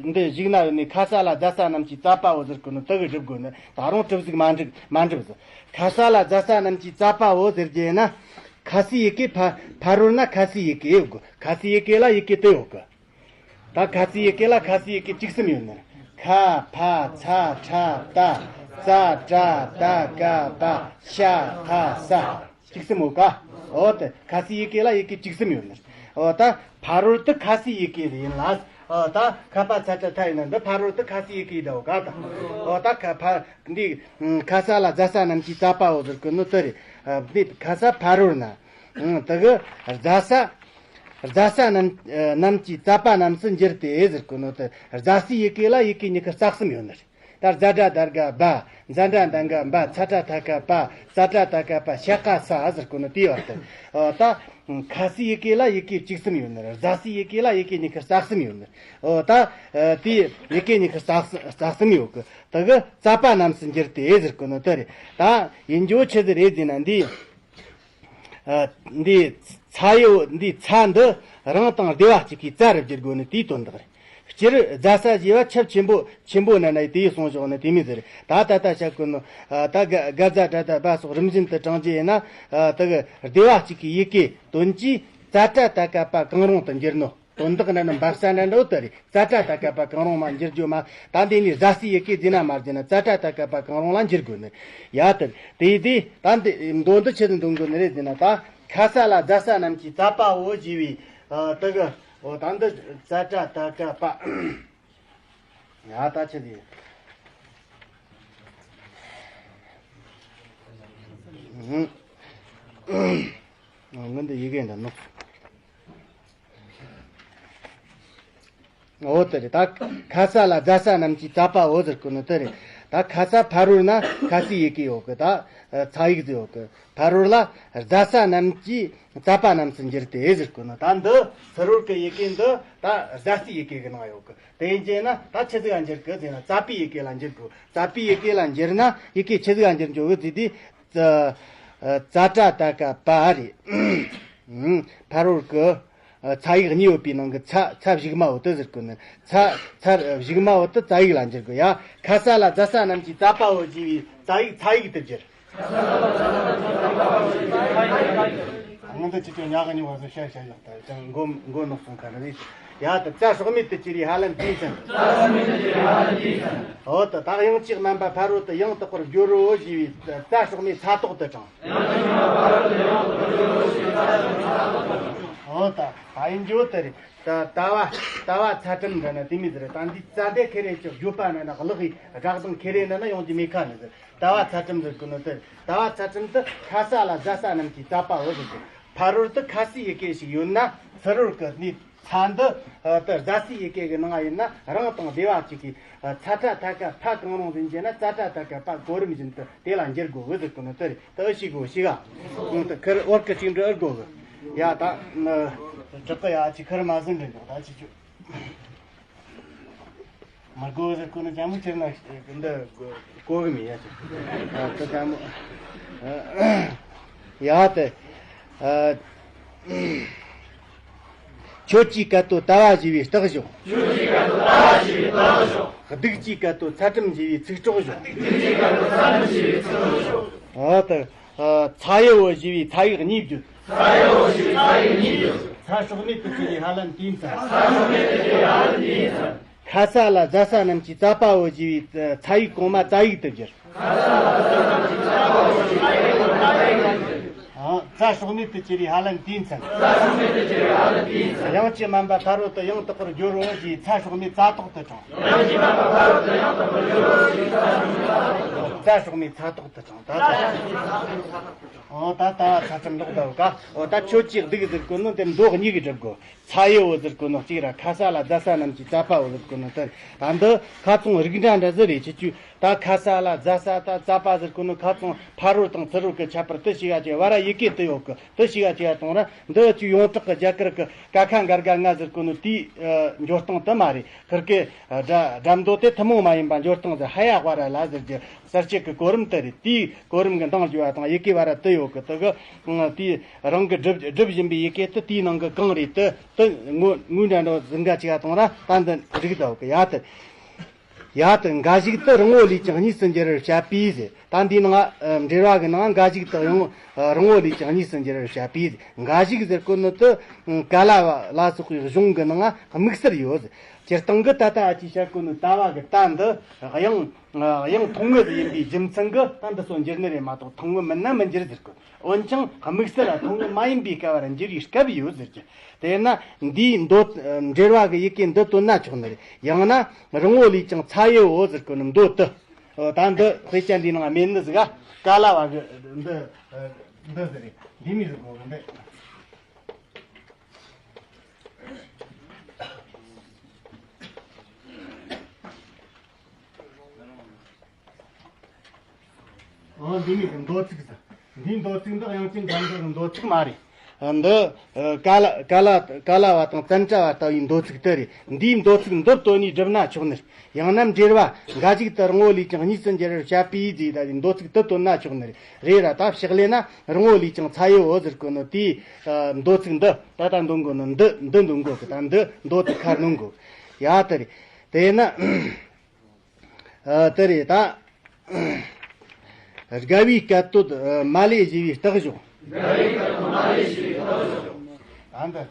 འདི་བཞུགས་ན་ཡོད་ནི་ཁ་ས་ལ་ཛ་ས་རྣམས་ཀྱི་ཙ་པའོ་ཟེར་གོ་ནི་དེ་གི་སྒྲུབ་དགོས་ནི། ད་རུང་གྲུབ་ཟིག་མ་འགྲིག་མ་འགྲུབ་ཟིག། ཁ་ས་ལ་ཛ་ས་རྣམས་ཀྱི་ཙ་པའོ་ཟེར་རྒྱུ་ན། ཁ་སའི་ཡི་གེ་ཕ་ཕ་རོལ་ན་ཁ་སའི་ཡི་གེ་ཡོད་གི། ཁ་སའི་ཡི་གེ་ལ་ཡི་གེ་དེ་ཡོད་གི། ད་ཁ་སའི་ཡི་གེ་ལ་ཁ་སའི་ཡི་གེ་བཅུ་གསུམ་ཡོད་ནི། ཁ་ཕ་ཚ་ཁྲ་ཏ་ཙ་ཏྲ་ད་ཀ་པ་ཤ་ཁ་ས། བཅུ་གསུམ་ཡོད་ཀ། འོ་དེ་ཁ་སའི་ཡི་གེ་ལ་ཡི་གེ་བཅུ་གསུམ་ཡོད་ནི། འོ་ད་ཕ་རོལ་དུ་ཁ་སའི་ཡི་གེ་ཡིན་ལ། འོ་ད་ཁ་པ་ཚ་ཁྲ་ཏ་ཡིན་ན་འདི་ཕ་རོལ་དུ་ཁ་སའི་ཡི་གེ་འདྲ་བོ་ཀ་ད། འོ་ད་ཁ་ཕ་འདི་ཁ་ས་ལ་ཛ་ས་རྣམས་ཀྱི་ཙ་པའོ་ཟེར་གི་ནོ་དེ་རེད། འདི་ཁ་ས་ཕ་རོལ་ན། དེ་གི་ཛ་ས། ཛ་ས་རྣམས་རྣམས་ཀྱི་ཙ་པ་རྣམས་སུ་འགྱུར་ཏེ་ཟེར་གོ་ནོ་དེ། ཛ་སའི་ཡི་གེ་ལ་ཡི་གེ་ཉི་ཤུ་རྩ་གསུམ་ཡོད་ནི་རེད། ད་ཛ་དྲ་དར་ག་བ། ཛ་དྲ་དང་ག་བ། ཚ་དྲ་ད་ག་པ། ཙ་དྲ་ད་ག་པ། ཤ་ཀ་ས་ཟེར་གོ་ནོ་དེའི་བར་དུ། ཨོ་ད་ཁ་སའི་ཡི་གེ་ལ་ཡི་གེ་བཅུ་གསུམ་ཡོད་ནི་རེད། ཛ་སའི་ཡི་གེ་ལ་ཡི་གེ་ཉི་ཤུ་རྩ་གསུམ་ཡོད་ནི་རེད། ཨོ་ད་དེ་ཡི་གེ་ཉི་ཤུ་རྩ་གསུམ་ཡོད་གི། དེ་གི་ཙ་པ་རྣམས་སུ་འགྱུར་ཏེ་ཟེར་གོ་ནོ་དེ་རེད། ད་ཡིན་རྒྱུ་ཆི་ཟིག་རེད་ཟེར་ན་འདི། ཨ། འདི་ཚ་ཡི་འོ་འདི་ཚ་འདི་རང་དང་སྡེ་བ་གཅིག་གི་ཙ་རུ་བསྒྱུར་དགོས་ནི་དེའི་དོན་དག་རེད། སྤྱིར་ཛ་ས་ཞེས་པ་ཁྱབ་ཆེན་པོ་ཆེན་པོ་ན་ན་ཡི་དེ་ཡི་གསུང་བཞག་ནི་དེ་མོ་ཟེར། ད་ད་ལྟ་བཤད་གོ་ནོ། ཨ། ད་ག་ག་ཛ་དྲ་ད་བ་སོགས་རིམ་བཞིན་དུ་དྲངས་རྒྱུ་ཡིན་ན། ཨ། ད་གི་སྡེ་བ་གཅིག་གི་ཡི་གེ་དོན་གྱིས་ཙ་དྲ་ད་ཀ་པ་གང་རུང་དུ་འགྱུར་ནོ། དོན་དག་འདྲ་ནི་འབབ་ས་འདྲ་འགྲོ་དེ་རེད། ཙ་དྲ་ད་ཀ་པ་གང་རུང་མ་འགྱུར་རྒྱུ་མ། ད་འདི་ནི་ཛ་སའི་ཡི་གེ་འདི་ན་མ་བརྒྱུད་ན་ཙ་དྲ་ད་ཀ་པ་གང་རུང་ལ་འགྱུར་དགོས་ནི། ཡ་དེ་དེ་དེ་ད་འདི་མདོ་འདི་ཆེད་དུ་འདོན་དགོས་ནི་རེད་ཟེར་ན། ད་ཁ་ས་ལ་ཛ་ས་རྣམས་ཀྱི་ཙ་པའོ་ཞེས་པའི། ཨ། དེ་གི། འོ་ད་འདི་ཙ་དྲ་ད་ཀ་པ། ཡ་ད་ཆི་དེ། ཨུ། ཨ། སྔོན་དུ་ཡི་གེ་འདི་ནོག། འོ་དེ་རེད། ད་ཁ་ས་ལ་ཛ་ས་རྣམས་ཀྱི་ཙ་པའོ་ཟེར་གོ་ནོ་དེ་རེད། ད་ཁ་ས་ཕ་རོལ་ན་ཁ་སའི་ཡི་གེ་ཡོད་གི། ད་ཚ་ཡིག་ཟིག་ཡོད་གི། ཕ་རོལ་ལ་ཛ་ས་རྣམས་ཀྱི་ཙ་པ་རྣམས་སུ་འགྱུར་ཏེ་ཟེར་གོ་ནོ། ད་འདི་ཕ་རོལ་གི་ཡི་གེ་འདི་ད་ཛ་སའི་ཡི་གེ་གི་ནང་ཡོད་གི། དེ་ཡིན་ན་ད་ཆི་ཟིག་ག་འགྱུར་གི་ཟེར་ན། ཙ་པའི་ཡི་གེ་ལ་འགྱུར་དགོས། ཙ་པའི་ཡི་གེ་ལ་འགྱུར་ན་ཡི་གེ་ཆི་ཟིག་ག་འགྱུར་འགྱོ་གི་ཟེར་དུས། ཙ་ཙ་ཏྲ་ཏ་ཀ་པ་རེད། ཨུམ། ཕ་རོལ་གི་ཨ་ཚ་ཡིག་གཉིས་ཡོད་པའི་ནང་གི་ཚ་ཚ་གཞུག་མ་བོ་དེ་ཟེར་གོ་ནི། ཚ་ཚ་གཞུག་མ་བོ་དེ་ཙ་ཡིག་ལ་འགྱུར་དགོས་ཡ། ཁ་ས་ལ་ཛ་ས་རྣམས་ཀྱི་ཙ་པའོ་ཞེས་པའི་ཙ་ཡིག་ཚ་ཡིག་ཏུ་འགྱུར། སྔོན་དུ་ཅི་ཅོ་ཉག་གི་ཉི་བ་སོ་ཤ་ཤ་ཡག་ད་ཅང་མགོ་མགོ་ནོག་སོང་ཁ་རེད། ཡ་ད་ཙ་སྲོག་མེད་དུ་གྱུར་པའི་ཧ་ལམ་དེའི་ཚུན། འོ་ད་ད་དབྱངས་ཅན་མ་འབབ་ཕ་རོལ་ཏུ་ཡང་དག་པར་སྦྱོར་རོ་ཞེས་པའི་ཙ་སྲོག་མེད་ཚ་ཏོག་ཏུ་དྲངས། འོ་ད་ད་ཡིན་རྒྱུ་དེ་རེད། ད་ད་བ་ད་བ་ཚ་གྲམ་འདྲ་ན་དེ་མི་ཟེར། ད་འདི་ཙ་འདི་ཁེ་རེ་ཅིག་བརྗོད་པ་ན་ན་གླགས་ཡི་སྒྲ་གདངས་ཁེ་རེ་ན་ན་ཡོང་རྒྱུ་མེད་ཁ་ནི་ཟེར། ད་བ་ཚ་གྲམ་ཟེར་གི་ནོ་དེ། ད་བ་ཚ་གྲམ་དུ་ཁ་ས་ལ་ཛ་ས་རྣམས་ཀྱི་ཙ་པའོ་ཟེར་གི། ཕ་རོལ་དུ་ཁ་སའི་ཡི་གེ་ཞིག་ཡོད་ན་ཕ་རོལ་གི་ནི་ཚ་འདི་ཨ་དེ་ཛ་སའི་ཡི་གེ་གི་ནང་ཡིན་ན་རང་དང་སྡེ་བ་གཅིག་གི་ཨ་ཚ་ཏྲ་ཏ་ཀ་ཕ་གང་རུང་ཟིན་བྱས་ན་ཙ་ཏྲ་ཏ་ཀ་པ་གོ་རིམ་བཞིན་དུ་དེ་ལ་འགྱུར་དགོས་གི་ཟེར་གི་ནོ་དེ་རེད། དེ་ཨེ་ཤེས་གོ་ཤེས་ག། གོང་དུ་ཁིར་འོར་གི་ཅིག་འདྲི་ཨེ་དགོས་གི། ཡ་ད་ནི་དྲག་གི་ཡ་ཅིག་ཁིར་མ་ཟིན་འདྲི་འདུག། ད་ཅི་ཅུ། མ་གོ་ཟེར་གོ་ནི་ཅང་མི་ཁྱེར་ན་འདི་གོ་གི་མི་ཡ་ཅིག། ཨ་ད་ཅང་མི་ཡ་དེ། ཨ་ཁྱོད་ཀྱི་སྐད་དོད་ད་བ་ཞེས་པའི་རྟགས་ཞོག། ཁྱོད་ཀྱི་སྐད་དོད་ད་བ་ཞེས་པའི་རྟགས་ཞོག། སྡིག་ཅིག་སྐད་དོད་ཚ་གྲམ་ཞེས་པའི་ཚིག་གྲོགས་ཞོག། སྡིག་ཅིག་སྐད་དོད་ཚ་གྲམ་ཞེས་པའི་ཚིག་གྲོགས་ཞོག། ཨ་ད། ཨ་ཚ་ཡི་བོ་ཞེས་པའི་ཚ་ཡིག་གཉིས་བརྗོད། ཚ་ཡི་བོ་ཞེས་པའི་ཚ་ཡིག་གཉིས་བརྗོད། ཚ་སྲོག་མེད་དུ་གྱུར་པའི་ཧ་ལམ་དེའི་ཚུན། ཚ་སྲོག་མེད་དུ་གྱུར་པའི་ཧ་ལམ་དེའི་ཚུན། ཁ་ས་ལ་ཛ་ས་རྣམས་ཀྱི་ཙ་པའོ་ཞེས་པའི་ཚ་ཡིག་གོང་མ་ཙ་ཡིག་ཏུ་བསྒྱུར། ཨ་ཙ་སྲོག་མེད་དུ་གྱུར་པའི་ཧ་ལམ་དེའི་ཚུན། ཙ་སྲོག་མེད་དུ་གྱུར་པའི་ཧ་ལམ་དེའི་ཚུན། དབྱངས་ཅན་མ་འབབ་ཕ་རོལ་ཏུ་ཡང་དག་པར་སྦྱོར་རོ་ཞེས་ཚ་སྲོག་མེད་ཙ་ཏོག་ཏུ་དྲངས། ཙ་སྲོག་མེད་ཚ་ཏོག་ཏུ་དྲངས། ད་ད། ཨོ་ད་ད་ཚ་གྲམ་ལོག་ད་ག། ཨོ་ད་ཁྱོད་ཀྱིས་སྡིག་ཟེར་གོ་ནོ་དེ་མདོ་གཉིས་ཀྱིས་སྒྲུབ་དགོས། ཚ་ཡི་བོ་ཟེར་གོ་ནོ་གཅིག་ར། ཁ་ས་ལ་ཛ་ས་རྣམས་ཀྱི་ཙ་པའོ་ཟེར་གོ་ནོ་དེ་རེད། ད་འདི་ཁ་ཚོང་རིགས་འདྲ་འདྲ་ཟིག་རེད། ཁྱེད་ཀྱིས་ད་ཁ་ས་ལ་ཛ་ས་ད་ཙ་པ་ཟེར་གོ་ནོ་ཁ་ཚོང་ཕ་རོལ་དང་ཚུ་རོལ་གི་ཁྱད་པར་དེ་ཤེས་ག་ཅིག་བ་ར་ཡི་གེ་དེ་ཡོད་གི། དེ་ཤེས་ག་ཅིག་གཏོང་ར། འདི་ཅིག་ཡོངས་གྲགས་ཀྱི་རྒྱ་གར་གི་ཀ་ཁ་འགར་ག་ང་ཟེར་གོ་ནོ་དེའི་ཨ་འབྱོར་སྟངས་དེ་མ་རེད། ཁིར་ཀའི་སྒྲ་སྒྲ་མདོ་དེ་ཐུན་མོང་མ་ཡིན་པ་འབྱོར་སྟངས་ཟེར། ཧ་ཡ་ཝ་ར་ལ་ཟེར་རྒྱུ་གསལ་བྱེད་ཀྱི་གོ་རིམ་དེ་རེད། དེའི་གོ་རིམ་གྱི་འདང་རྒྱུ་བ་དང་ཡི་གེ་བ་ར་དེ་ཡོད་གི། དེ་གི་དེའི་རང་གི་སྒྲུབ་སྒྲུབ་བཞིན་པའི་ཡི་གེ་དེ་དེའི་ནང་གི་གང་རེད། དེ་དེ་ངོ་ངོས་འདྲ་འདྲ་ཟིན་ག་ཅིག་ག་གཏོང་ར། ད་འདི་རིགས་ད་ཡོད་གི། ཡ་དེ། ཡ་དེ་འགའ་ཞིག་ཏུ་རང་ངོ་ལས་ཀྱང་གཉིས་སུ་འགྱུར་བར་བྱ་བས་ཟེར། ད་འདིའི་ནང་ཨ་འགྲེལ་བ་གི་ནང་འགའ་ཞིག་ཏུ་ཡང་རང་ངོ་ལས་ཀྱང་གཉིས་སུ་འགྱུར་བར་བྱ་བས་ཟེར། འགའ་ཞིག་ཟེར་གོ་ནི་དེ་ཀ་ལ་བ་ལ་སོགས་པའི་གཞུང་གི་ནང་དམིགས་བསལ་ཡོད་ཟེར། སྤྱིར་བཏང་གི་ད་ལྟ་ཨ་ཅེས་བཤད་གོ་ནི་ད་བ་གི་ད་འདི་དབྱངས་དབྱངས་ཐུང་ངུ་ཡིན་པའི་རྒྱུ་མཚན་གི་ད་འདི་སོགས་འགྱུར་ནི་རེད་མ་གཏོགས་ཐུང་ངུ་མིན་ན་མི་འགྱུར་ཟེར་གོ། འོན་ཀྱང་དམིགས་བསལ་ལ་ཐུང་ངུ་མ་ཡིན་པའི་སྐབས་ལ་འགྱུར་བའི་སྐབས་ཡོད་ཟེར་གྱི། དེས་ན་འདིའི་མདོ་འགྲེལ་བ་གི་ཡི་གེ་འདི་བཏོན་ན་ཆོག་ནི་རེད། ཡང་ན་རང་ངོ་ལས་ཀྱང་ཚ་ཡི་བོ་ཟེར་གོ་ནི་མདོ་དེ། ཨོ་ད་འདི་དཔེ་ཆ་འདིའི་ནང་མེད་ནི་ཟིག་ག། ཀ་ལ་བ་གི་འདི་འདི་ཟེར་རེད། འདི་མི་ཟིག་གོ་གི་འདི། འོ་འདི་ནི་མདོ་ཚིག་ཟེར། འདིའི་མདོ་ཚིག་འདི་དབྱངས་ཅན་འཇམ་མགོན་གྱི་མདོ་ཚིག་མ་རེད། འདི་ཀ་ལ་ཀ་ལ་ཀ་ལ་བ་དང་ཙནྡྲ་བ་ལྟ་བུའི་མདོ་ཚིག་དེ་རེད། འདིའི་མདོ་ཚིག་འདི་བཏོན་ནས་བསྒྲུབས་ན་ཆོག་ནི། ཡང་ན་འགྲེལ་བ་འགའ་ཞིག་ཏུ་རང་ངོ་ལས་ཀྱང་གཉིས་སུ་འགྱུར་བར་བྱ་བས་ཟེར་ལྟ་བུའི་མདོ་ཚིག་དེ་བཏོན་ན་ཆོག་ནི་རེད་ར། ད་ཕྱག་ལས་ན་རང་ངོ་ལས་ཀྱང་ཚ་ཡི་བོ་ཟེར་གོ་ནི་དེའི་མདོ་ཚིག་འདི་ད་ལྟ་འདོན་དགོས་ནི། འདི་འདི་འདོན་དགོས་གི། ད་འདི་མདོ་དེ་ཁར་འདོན་དགོས། ཡ་དེ་རེད། དེས་ན། ཨ་དེ་རེད་ད། དགའ་བའི་སྐད་དོད་མ་ལས་ཞེས་པའི་རྟགས་ཞོག། དགའ་བའི་སྐད་དོད་མ་ལས་ཞེས་པའི་རྟགས་ཞོག། ད་འདི།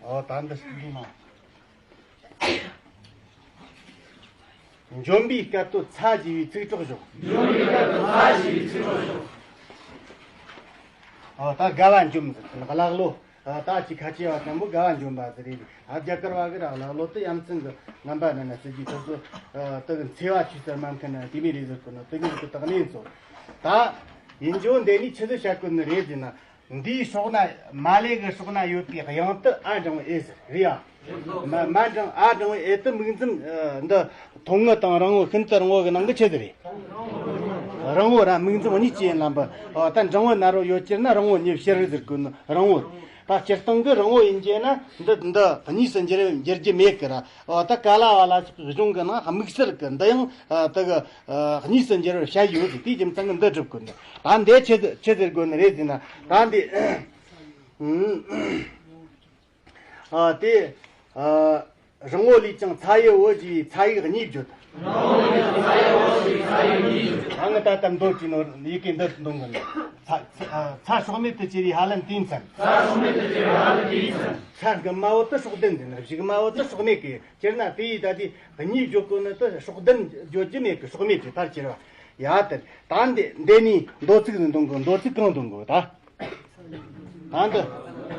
ཨོ་ད་འདི་ཞིག་ཡིན་ནོ། འཇོམས་པའི་སྐད་དོད་ཚ་ཞེས་པའི་ཚིག་གྲོགས་ཞོག། འཇོམས་པའི་སྐད་དོད་ཚ་ཞེས་པའི་ཚིག་གྲོགས་ཞོག། ཨོ་ད་དགའ་བ་འཇོམས་ཟེར་གི་ནི་ཀླ་ཀློ། ད་ཅི་ཁ་ཆེ་བ་ཙམ་པོ་དགའ་བ་འཇོམས་པ་ཟེར་རེད། ཨ་རྒྱ་གར་བ་གི་ར་ལ་ལོ་དུ་ཡ་མཚན་གི་རྣམ་པ་ནི་ན་སྲིད་ཀྱི་ཐོག་སུ་དུ་གི་འཚེ་བ་ཆུ་སར་མ་མཁན་ན་དེ་མི་རེད་ཟེར་གི་ནོ། དུ་གི་གི་དག་ནས་ཚོ། ད་ཡིན་ཇོ་འདི་ནི་ཆི་ཟིག་བཤད་གི་ནི་རེད་ཟེར་ན། འདིའི་ཕྱོགས་ན་མ་ལེ་གི་ཕྱོགས་ན་ཡོད་པའི་དབྱངས་དུ་ཨ་འབྲིང་བོ་ཨེ་ཟེར་རེད་ཡ། མ་མ་འབྲིང་ཨ་འབྲིང་བོ་ཨེ་དུ་མིག་འཛུམ་འདི་ཐུང་ངུ་དང་རིང་བོ་ཤིན་ཏུ་རིང་བོ་གི་ནང་གི་ཆི་ཟིག་རེད། རིང་བོ་ར་མིག་འཛུམ་གཉིས་ཀྱི་ཡིན་ལ་འབུ། ཨོ་ད་འབྲིང་བོ་ན་རོ་ཡོད་ཀྱིར་ན་རིང་བོ་གཉིས་ཕྱིར་རེད་ཟེར་གི་ནི་རིང་བོ། ད་སྤྱིར་བཏང་གི་རིང་བོ་ཡིན་གྱི་ན་འདི་འདི་གཉིས་སུ་འགྱུར་འགྱུར་རྒྱུ་མེད་གི་ར། ཨོ་ད་ག་ལ་བ་ལ་སོགས་གཞུང་གི་ནང་དམིགས་བསལ་གི་འདི་ཡང་དུ་གི་གཉིས་སུ་འགྱུར་བར་བཤད་ཡོད་ཟེར། དེའི་རྒྱུ་མཚན་གི་འདི་སྒྲུབ་དགོས་འདི། ད་འདི་ཆི་ཟེར་ཆི་ཟེར་དགོས་ནི་རེད་ཟེར་ན། ད་འདི་ཨ་དེ་ཨ་རིང་བོ་ལས་ཀྱང་ཚ་ཡི་བོ་ཞེས་ཚ་ཡིག་གཉིས་བརྗོད། ཨ་ང་ད་ལྟ་མདོ་བྲིས་ནོ་ཡི་གེ་འདི་འདོན་གི་ནི། ཚ་ཚ་ཚ་སྲོག་མེད་དུ་གྱུར་པའི་ཧ་ལན་དེའི་མཚན། ཚ་སྲོག་མེད་དུ་གྱུར་པའི་ཧ་ལན་དེའི་མཚན། ཚ་གི་མ་བོ་དུ་སྲོག་ལྡན་ཟེར་ན། བཞི་གི་མ་བོ་དུ་སྲོག་མེད་གི། སྤྱིར་ན་དེ་ཡི་ད་དེ་གཉིས་བརྗོད་གོ་ནི་དུ་སྲོག་ལྡན་བརྗོད་རྒྱུ་མེད་གི། སྲོག་མེད་ཀྱི་ཕར་གྱུར་པ། ཡ་དེ་ད་འདི་འདི་ནི་མདོ་ཚིག་ནི་འདོན་གོ། མདོ་ཚིག་གང་འདོན་གོ་ད། ད་འདི་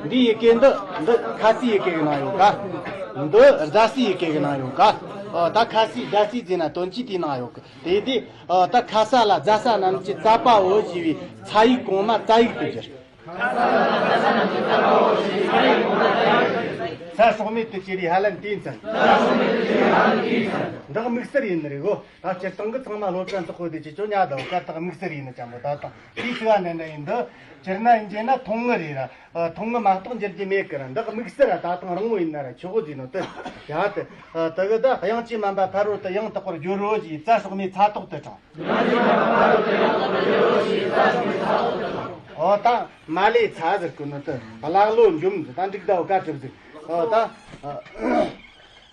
འདི་ཡི་གེ་འདི་འདི་ཁ་སི་ཡི་གེ་གི་ནང་ཡོད་ག། འདི་རྫ་སི་ཡི་གེ་གི་ནང་ཡོད་ག། ཨ་ད་ཁ་སི་རྫ་སི་ཟེར་ན་དོན་གྱིས་དེའི་ནང་ཡོད་གི། དེ་དེ་ཨ་ད་ཁ་ས་ལ་རྫ་ས་རྣམས་ཀྱི་ཙ་པ་འོ་ཞེས་པའི་ཚ་ཡིག་གོང་མ་ཙ་ཡིག་ཏུ་གྱུར། ཚ་སྲོག་མེད་དུ་གྱུར་པའི་ཧ་ལན་དེའི་མཚན། འདི་དམིགས་བསལ་ཡིན་ནི་རེད་གོ། ད་སྤྱིར་བཏང་གི་ཚང་མ་སློབ་གྲྭ་འཛུགས་དགོས་དེ་ཅི་ཅོ་ཉག་དང་ག་དག་དམིགས་བསལ་ཡིན་ནི་ཅང་པོ་ད་དང་དེའི་ཚིག་བ་ནན་ན་ཡིན་འདི། སྤྱིར་ན་ཡིན་གྱི་ན་ཐུང་ངུ་རེད་ར། ཐུང་ངུ་མ་གཏོགས་འགྱུར་གྱི་མེད་ཀི་ར། འདི་དམིགས་བསལ་ར་ད་དང་རིང་བོ་ཡིན་ན་ར་ཆོག་གོ་ཟེར་ནོ་དེ། ཡ་དེ་དེ་གི་ད་དབྱངས་ཀྱིས་དམན་པ་ཕ་རོལ་ཏུ་ཡང་དག་པར་སྦྱོར་རོ་ཞེས་ཚ་སྲོག་མེད་ཚ་ཐོག་ཏུ་དྲངས། ཨོ་ད་མ་ལེ་ཚ་ཟེར་གི་ནི་དུ་གླགས་བློ་འཇོམས་ཟེར། ད་འགྲིག་ད་འོ་ག་གྲུབ་ཟིག། ཨོ་ད་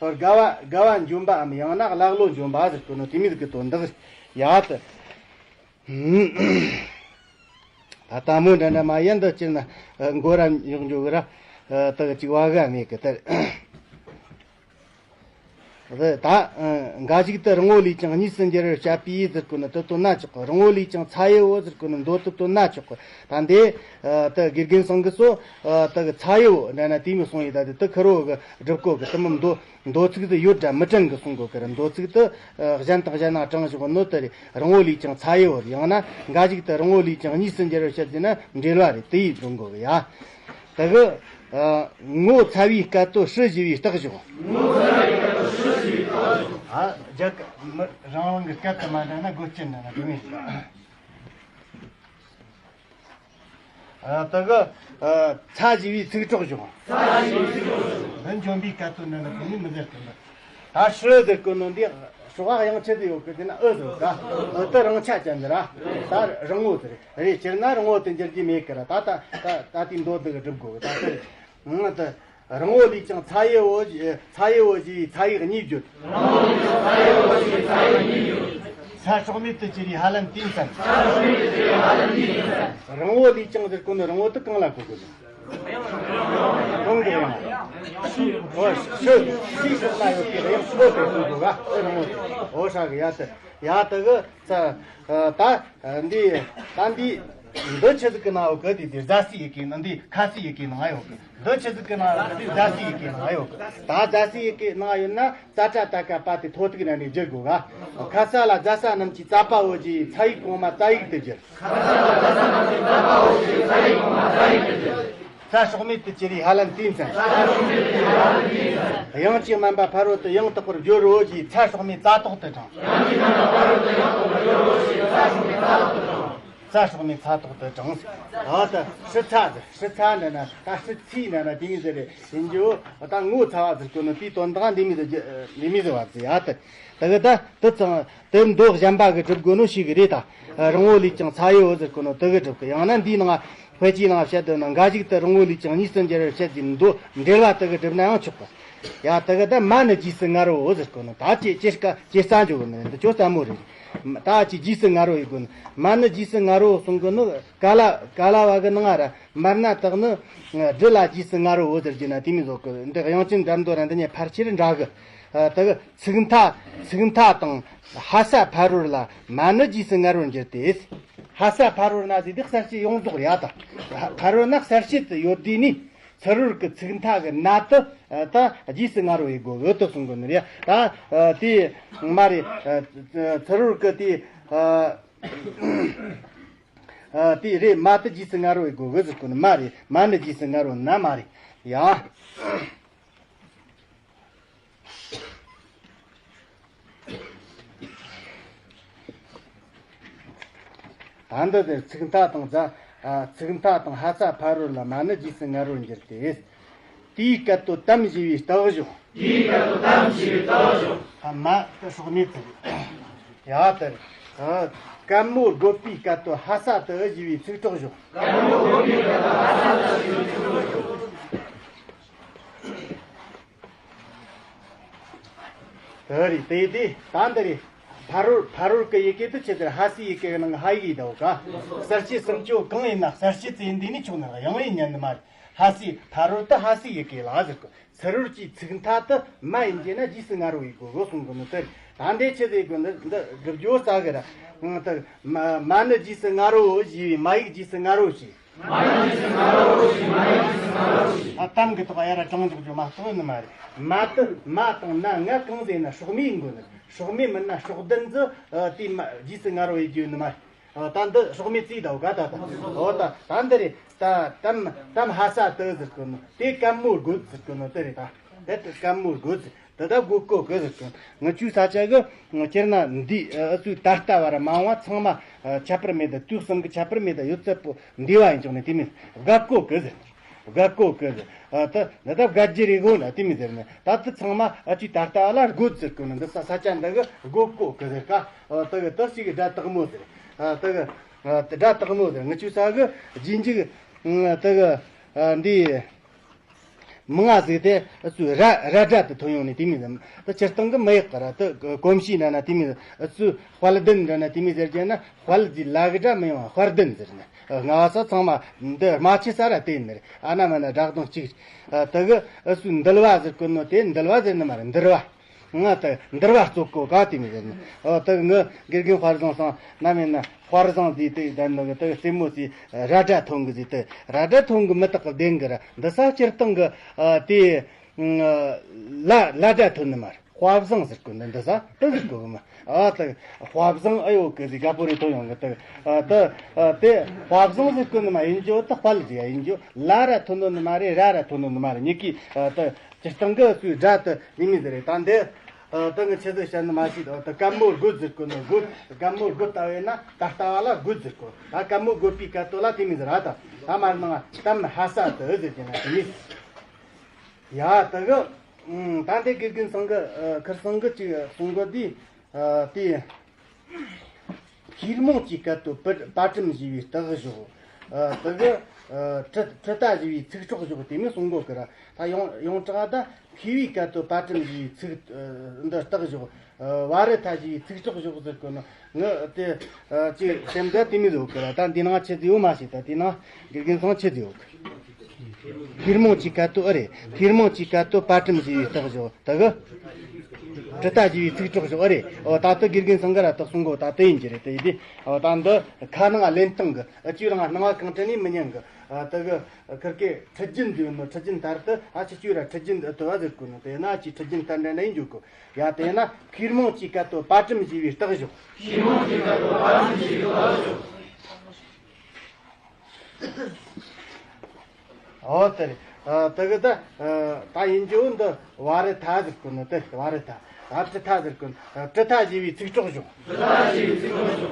དགའ་བ་དགའ་བ་འཇོམས་པའམ་ཡང་ན་གླགས་བློ་འཇོམས་པ་ཟེར་གི་ནི་དེ་མི་ཟིག་གི་དོན་འདི་ཟིག། ཡ་དུ། ད་ལྟ་མོ་འདྲ་འདྲ་མ་ཡིན་འདི་སྤྱིར་ན་མགོ་ར་ཡོག་འཇོག་གི་ར། དག་ཅིག་བ་ག་མེད་གི་དེར། ད་འགའ་ཞིག་ཏུ་རིང་བོ་ལས་ཀྱང་གཉིས་སུ་འགྱུར་བར་བཤད་པའི་ཟེར་གོ་ནི་དུ་དོན་ན་ཆོག་གི། རིང་བོ་ལས་ཀྱང་ཚ་ཡི་བོ་ཟེར་གོ་ནི་མདོ་དུ་དོན་ན་ཆོག་གི། ད་འདི་དུ་དགེ་རྒན་སང་གི་སོ་དུ་གི་ཚ་ཡི་བོ་འདྲ་ན་དེ་མི་སོང་ཡི། ད་དེ་དུ་ཁུར་བོ་གི་སྒྲུབ་གོ་གི། དུ་མི་མདོ་མདོ་ཚིག་དུ་ཡོད་འདྲ་མི་དྲན་གི་གསུང་གོ་གི་ར། མདོ་ཚིག་དུ་གཞན་དང་གཞན་ན་དྲངས་བཞག་ནོ་དེ་རེད། རིང་བོ་ལས་ཀྱང་ཚ་ཡི་བོ་ཡང་ན་འགའ་ཞིག་ཏུ་རིང་བོ་ལས་ཀྱང་གཉིས་སུ་འགྱུར་བར་བཤད་ཟེར་ན་འབྲེལ་བ་རེད། དེ་ཡིས་འདོན་གོ་གི་ཡ། དེ་གི་ངོ་ཚ་བའི་སྐད་དོད་ཧྲི་ཞེས་པའི་རྟགས་བཞག། ཨ་རྒྱ་གར་མི་རང་རང་གི་སྐད་དུ་མ་འདྲ་ན་དགོད་ཅན་འདྲ་ན་དགོས་ངེས། ཨ་དེ་གི་ཨ་ཚ་ཞེས་པའི་ཚིག་གྲོགས་བྱུང་། འདི་འཇོམས་པའི་སྐད་དོད་འདི་ནི་དེ་ནི་མི་ཟེར་གི་འདུག། ད་ཧྲི་ཟེར་གི་ནོ་འདི་སྲོག་དབྱངས་ཆེད་དུ་ཡོད་གི། དེ་ན་ཨུ་ཟེར་ག། ཨུ་དེ་རིང་ཆ་ཅན་འདི་ར། ད་རིང་བོ་དེ་རེད། སྤྱིར་ན་རིང་བོ་དེ་འགྱུར་གྱི་མེད་གི་ར། ད་ད་ད་ད་དེའི་མདོ་འདི་གི་སྒྲུབ་དགོས་གི། ད་དེ་ཨང་དེ། རིང་བོ་ལས་ཀྱང་ཚ་ཡི་བོ་ཞེས་ཚ་ཡི་བོ་ཞེས་པའི་ཚ་ཡིག་གཉིས་བརྗོད། ཚ་སྲོག་མེད་དུ་གྱུར་པའི་ཧ་ལན་དེའི་མཚན། རིང་བོ་ལས་ཀྱང་ཟེར་གོ་ནི་རིང་བོ་དེ་གང་ལ་གོ་དགོས་ནི། གང་གི་རིང་། ཨོ་ཤི་ཤི་ཤི་ཤི་ལ་ཡོད་པའི་རིང་བོ་དེ་གོ་དགོས་ག། ཨེ་རིང་བོ་དེ། ཨོ་ཧྲ་གི་ཡ་དེ་ཡ་དེ་གི་ཚ་ད། འདི་ད་འདི་འདི་ཆི་ཟིག་གི་ནང་ཡོད་གི། འདི་འདི་རྫ་སའི་ཡི་གེ་ནང་། འདི་ཁ་སའི་ཡི་གེ་ནང་ཡོད་གི། འདི་ཆི་ཟིག་གི་ནང་ཡོད་གི། འདི་རྫ་སའི་ཡི་གེ་ནང་ཡོད་གི། ད་རྫ་སའི་ཡི་གེ་ནང་ཡོད་ན་ཙ་ཏྲ་ཏ་ཀ་པ་དེ་ཐོ་ཐུག་ན་ནས་བསྒྱུར་དགོས་ག། ཁ་ས་ལ་རྫ་ས་རྣམས་ཀྱི་ཙ་པ་འོ་ཞེས་ཚ་ཡིག་གོང་མ་ཙ་ཡིག་ཏུ་བསྒྱུར། ཚ་སྲོག་མེད་དུ་གྱུར་པའི་ཧ་ལན་དེའི་མཚན། དབྱངས་ཀྱིས་དམན་པ་ཕ་རོལ་ཏུ་ཡང་དག་པར་སྦྱོར་རོ་ཞེས་ཚ་སྲོག་མེད་ཙ་ཐོག་ཏུ་དྲངས། ཚ་སྲོག་མེད་ཚ་ཐོག་ཏུ་དྲངས། ཨ་ད་ཧྲི་ཚ་ཟེར། ཧྲི་ཚ་འདྲ་ན་ད་ཧྲི་ཚི་འདྲ་ན་དེ་མི་ཟེར་རེད། ཡིན་རྒྱུ་ད་ངོ་ཚ་བ་ཟེར་གོ་ནོ་དེའི་དོན་དག་འདི་མི་ཟེར་རྒྱུ་འདི་མི་ཟེར་བ་ཟེར། ཨ་ད་ད་གི་ད་དེ་ཚང་དེ་མདོ་གཞན་པ་གི་སྒྲུབ་དགོས་ནོ་ཞིག་གི་རེད་ད། རིང་བོ་ལས་ཀྱང་ཚ་ཡི་བོ་ཟེར་གོ་ནོ་དེ་གི་སྒྲུབ་གི། ཡང་ན་འདིའི་ནང་དཔེ་ཆའི་ནང་བཤད་དོན་ན་འགའ་ཞིག་ཏུ་རིང་བོ་ལས་ཀྱང་གཉིས་སུ་འགྱུར་བར་བཤད་ཀྱི་མདོ་འབྲེལ་བ་དེ་གི་སྒྲུབ་ན་ཡང་ཆོག་གི། ཡ་དེ་གི་ད་མ་ནི་རྗེས་སུ་ངར་བོ་ཟེར་གོ་ནོ་ད་ཅི་ཅི་ཀ་ཅི་རྩ་འཇོག་གི་ནི་འདི་ཅོ་རྩ་མོ་རེད། ད་ཅི་རྗེས་སུ་ངར་བོ་ཡི་གོ་ནི་མ་ནི་རྗེས་སུ་ངར་བོ་གསུང་གི་ནི། ག་ལ་ག་ལ་བ་གི་ནང་ར་མར་ན་དག་ནི་སྦྲུལ་ལ་རྗེས་སུ་ངར་བོ་ཟེར་གྱི་ན་དེ་མི་ཟོག་གི། འདི་དབྱངས་ཅན་འགྲན་བསྡུར་ར་འདི་ཉིད་ཕལ་ཆེར་འདྲ་གི། ད་གི་ཚིག་མཐའ་ཚིག་མཐའ་དང་ཧ་ས་ཕ་རོལ་ལ་མ་ནི་རྗེས་སུ་ངར་བོར་འགྱུར་ཏེ། ཧ་ས་ཕ་རོལ་ན་ཟེར་དེ་གསལ་བྱེད་ཡོངས་རྫོགས་རེད་ད། ཕ་རོལ་ན་གསལ་བྱེད་དུ་ཡོད་དུས་ནི། ཚུ་རོལ་གི་ཚིག་མཐའ་གི་ན་དེ་ད་རྗེས་སུ་ངར་བའི་སྒོ་གི་དེ་གསུང་གི་ནི་རེད། ད་དེ་མ་རེད། ཚུ་རོལ་གི་དེ། ཨ། དེ་རེད། མ་དེ་རྗེས་སུ་ངར་བའི་སྒོ་གི་ཟེར་གོ་ནི་མ་རེད། མ་ནི་རྗེས་སུ་ངར་བ་ན་མ་རེད། ཡ། ད་འདི་དེར་ཚིག་མཐའ་དང་རྫ། ཨ། ཚིག་མཐའ་དང་ཧ་ས་ཕ་རོལ་ལ་མ་ནི་རྗེས་སུ་ངར་བར་འགྱུར་ཏེ། དེའི་སྐད་དོད་དམ་ཞེས་པའི་རྟགས་བཞག་དེའི་སྐད་དོད་དམ་ཞེས་པའི་རྟགས་བཞག་ཨ། མ་དེ་སྲོག་མེད་དུ། ཡ་དེར། ཨ། གན་མོ་དགོད་པའི་སྐད་དོད་ཧ་ས་དུ་ཨི་ཞེས་པའི་ཚིག་གྲོགས་བཞག་དེ་རེད། དེ་དེ་ད་འདི་རེད། ཕ་རོལ་ཕ་རོལ་གི་ཡི་གེ་དེ་ཆི་ཟེར། ཧ་སའི་ཡི་གེ་གི་ནང་གི་ཧ་ཡིག་ཡིན་ད་ག་གསལ་བྱེད་སུམ་ཅུ་གང་ཡིན་ན་གསལ་བྱེད་ཙི་ཡིན་འདི་ནི་ཆོག་ནི་ཡང་ཡིན་ཉན་ནི་མ་རེད། ཧ་སའི་ཕ་རོལ་དུ་ཧ་སའི་ཡི་གེ་ལ་ཟེར་གོ་ཚུ་རོལ་གྱི་ཚིག་མཐའ་དུ་མ་ཡིན་གྱི་ན་རྗེས་སུ་ངར་བའི་སྒོ་གོ་གསུང་གི་ནི་དེ་རེད། ད་འདི་ཆི་ཟེར་གོ་འདི་འདི་དགུ་བརྗོད་ས་གི་ར། ང་དེ་མ་མ་ནི་རྗེས་སུ་ངར་བའོ་ཞེས་པའི་མ་ཡིག་རྗེས་སུ་ངར་བའོ་ཞེས། མ་ཡིག་རྗེས་སུ་ངར་བའོ་ཞེས། མ་ཡིག་རྗེས་སུ་ངར་བའོ་ཞེས། ཨ། གཏམ་གྱི་ཐོག་ཡར་ར་དྲང་འཇོག་རྒྱུ་མ་གཏོགས་ནི་མ་རེད། མ་དེ་མ་དང་ན་ང་གང་ཟེར་ན་སྲོག་མེད་ཡིན་དགོས་ནི། སྲོག་མེད་མིན་ན་སྲོག་ལྡན་ཟེར། ཨ། དེ་མ་རྗེས་སུ་ངར་བའི་རྒྱུ་ནི་མ་རེད། ཨ། ད་འདི་སྲོག་མེད་རྩིས་ད་ག་ད་ད། འོ་ད་ད་འདི་རེད། ད་དམ་དམ་ཧ་ས་དུ་ཟེར་གོ་ནོ་དེ་གན་མོ་དགོད་ཟེར་གོ་ནོ་དེ་རེད། ད་དེ་དེ་གན་མོ་དགོད་ཟེར། དེ་ད་དགོད་གོ་གི་ཟེར་གོ། ང་ཆུ་ས་ཆ་གི་སྤྱིར་ན་འདི་ཨ་ཚུ་ད་ལྟ་བ་ར་མ་འོངས་པ་ཚང་མ་ཨ་ཁྱད་པར་མེད་ད། དུས་གསུམ་གི་ཁྱད་པར་མེད་ད། ཡོད་ཚད་པོ་འདི་བ་ཡིན་ཀྱང་ནི་དེ་མིན་དགའ་གོ་གི་ཟེར། དགའ་གོ་གི་ཟེར། ཨ། ད་ད་ད་དགའ་རྒྱུ་རེད་གོ་ན་དེ་མི་ཟེར་ནས། ད་དེ་ཚང་མ་ཨ་ཅི་ད་ལྟ་ལ་དགོད་ཟེར་གོ་ན་འདི་ས་ས་ཆ་འདི་གི་དགོད་གོ་གི་ཟེར་ཀ་ཨ། དེ་གི་དེ་ཞིག་གི་སྒྲ་དག་མོ་ཟེར། ཨ། དེ་གི་ཨ། དེ་སྒྲ་དག་མོ་ཟེར། ང་ཆུ་ས་གི་རྗེས་འཇུག་ཨ། དེ་གི་ཨ། འདི་མང་ང་ཟིག་དེ་ཨ་ཚུ་ར་ར་སྒྲ་དེ་ཐོན་ཡོང་ནས་དེ་མི་ཟེར། དེ་སྤྱིར་བཏང་གི་མི་ཡག་གི་ར། དེ་གོམས་གཤིས་འདྲ་ན་དེ་མི་ཟེར། ཨ་ཚུ་དཔལ་ལྡན་འདྲ་ན་དེ་མི་ཟེར་རྒྱུ་ན། དཔལ་གྱི་ལ་གི་སྒྲ་མི་ཡོང་བ་དཔལ་ལྡན་ཟེར་ནས། ཨ། སྔ་བ་ས་ཚང་མ་འདི་རྨ་ཆུ་ས་ར་དེ་ནི་རེད། ཨ་ན་མ་ན་སྒྲ་གདངས་གཅིག་ཨ། དེ་གི་ཨ་ཚུ་འདུལ་བ་ཟེར་གོ་ནོ་དེ་འདུལ་བ་ཟེར་ནི་མ་རེད། འདུལ་བ། ང་དེ་འདུལ་བ་རྩོད་གོ་ག་དེ་མི་ཟེར་ནི། ཨ། དེ་གི་ང་དགེ་རྒན་དཔལ་བཟང་སང་ན་མེད་ན་དཔལ་བཟང་དེ་དེ་ད་ནི་དེ་གི་རྩེད་མོ་ཚེ་ར་སྒྲ་ཐོན་གི་ཟེར། དེ་ར་སྒྲ་ཐོན་གི་མི་དག་གི་བདེན་གི་ར། འདི་ས་སྤྱིར་བཏང་གི་ཨ། དེ་ལ་ལ་སྒྲ་ཐོན་ནི་མ་རེད། དཔའ་བཟང་ཟེར་གོ་ནི་འདི་ས་དེ་ཟེར་གོ་གི་མ། ཨ། ད་དཔའ་བཟང་ཨེ་ཡོད་གི་ཟིག་ག་པོ་རེ་ཐོ་ཡོང་གི་ད། ཨ། ད་ཨ། དེ་དཔའ་བཟང་ཟེར་གོ་ནི་མ་ཡིན་རྒྱུ་ད་དཔལ་ཟིག་ཡ་ཡིན་རྒྱུ། ལ་ར་ཐོན་ནོ་ནི་མ་རེད། ར་ར་ཐོན་ནོ་ནི་མ་རེད། ཉི་གི་ཨ། ད་སྤྱིར་བཏང་གི་སུའི་སྒྲ་དེ་ཡིན་མི་ཟེར་རེད། ད་འདི་ཨ། ད་ངི་ཆི་ཟིག་བཤད་ནི་མ་ཤེས། ད་གན་མོ་དགོད་ཟེར་གོ་ནི་དགོད། གན་མོ་དགོད་ལྟ་བས་ན་ད་ལྟ་བ་ལ་དགོད་ཟེར་གོ། ད་གན་མོ་དགོད་པའི་སྐད་དོད་ལ་དེ་མི་ཟེར། ཨ། ད་ད་མ་ནང་དམ་ཧ་ས་དུ་ཟེར་གྱི་ན་དེ་མི། ཡ། དེ་གི་ཨ། ད་འདི་དགེ་རྒན་ཚང་གི་ཨ། ཁིར་ཚང་གི་ཅིག་གསུང་གི་འདི་ཨ། དེ་ཤེས་རྨོངས་ཀྱི་སྐད་དོད་པ་པ་ཊམ་ཞེས་པའི་རྟགས་བཞག་ཨ། དེ་གི་ཨ། ཊི་ཊི་ཊ་ཞེས་པའི་ཚིག་གྲོགས་བཞག་དེ་མི་གསུང་གོ་གི་ར། ད་ཡོངས་ཡོངས་གྲགས་ད་མཁས་པའི་སྐད་དོད་པ་ཊམ་ཞེས་པའི་ཚིག་ཨ། འདི་རྟགས་བཞག་ཨ། བ་རི་ཐ་ཞེས་པའི་ཚིག་གྲོགས་བཞག་ཟེར་གོ་ནོ། ངི་དེ་ཨ། ཅིག་སེམས་ད་དེ་མི་ཟེར་གི་ར། ད་འདི་ནང་ཆི་ཟིག་ཡོད་མ་ཤེས། ད་དེ་ནང་དགེ་རྒན་ཚང་ཆི་ཟིག་ཡོད་གི། ཤེས་རྨོངས་ཀྱི་སྐད་དོད་ཨེ་རེད། ཤེས་རྨོངས་ཀྱི་སྐད་དོད་པ་ཊམ་ཞེས་པའི་རྟགས་བཞག་དེ་གི་ཊི་ཊ་ཞེས་པའི་ཚིག་གྲོགས་བཞག་ཨེ་རེད། འོ། ད་དེ་དགེ་རྒན་ཚང་གི་ར་རྟགས་གསུང་གོ། ད་དེ་ཡིན་གྱི་རེད། དེ་ཡིན་དེ། འོ། ད་འདི་ཁ་ནང་ལེན་སྟངས་གི་ཨ། ཅིག་རང་སྣང་བ་གང་དྲན་ནས་མི་ཉན་གི་ཨ། དེ་གི་ཁིར་གི་ཁྲི་རྒྱུན་འདི་ནོ། ཁྲི་རྒྱུན་ལྟར་དུ་ཨ། ཅི་ཅུ་ར་ཁྲི་རྒྱུན་འདི་ལྟ་བ་ཟེར་གོ་ནོ། དེ་ན་ཅི་ཁྲི་རྒྱུན་ལྟར་འདྲ་ན་ཡིན་རྒྱུ་གོ། ཡ། དེ་ན་ཤེས་རྨོངས་ཀྱི་སྐད་དོད་པ་ཊམ་ཞེས་པའི་རྟགས་བཞག་ཤེས་རྨོངས་ཀྱི་སྐད་དོད་པ་ཊམ་ཞེས་པའི་རྟགས་བཞག་འོ། དེ་རེད། ཨ། དེ་གི་ད་ཨ། ད་ཡིན་རྒྱུ་འདི་བ་རི་ཐ་ཟེར་གོ་ནོ། དེ་བ་རི་ཐ། ད་ཊི་ཊ་ཟེར་གོ་ནོ། ཊི་ཊ་ཞེས་པའི་ཚིག་གྲོགས་བཞག་ཊི་ཊ་ཞེས་པའི་ཚིག་གྲོགས་བཞག་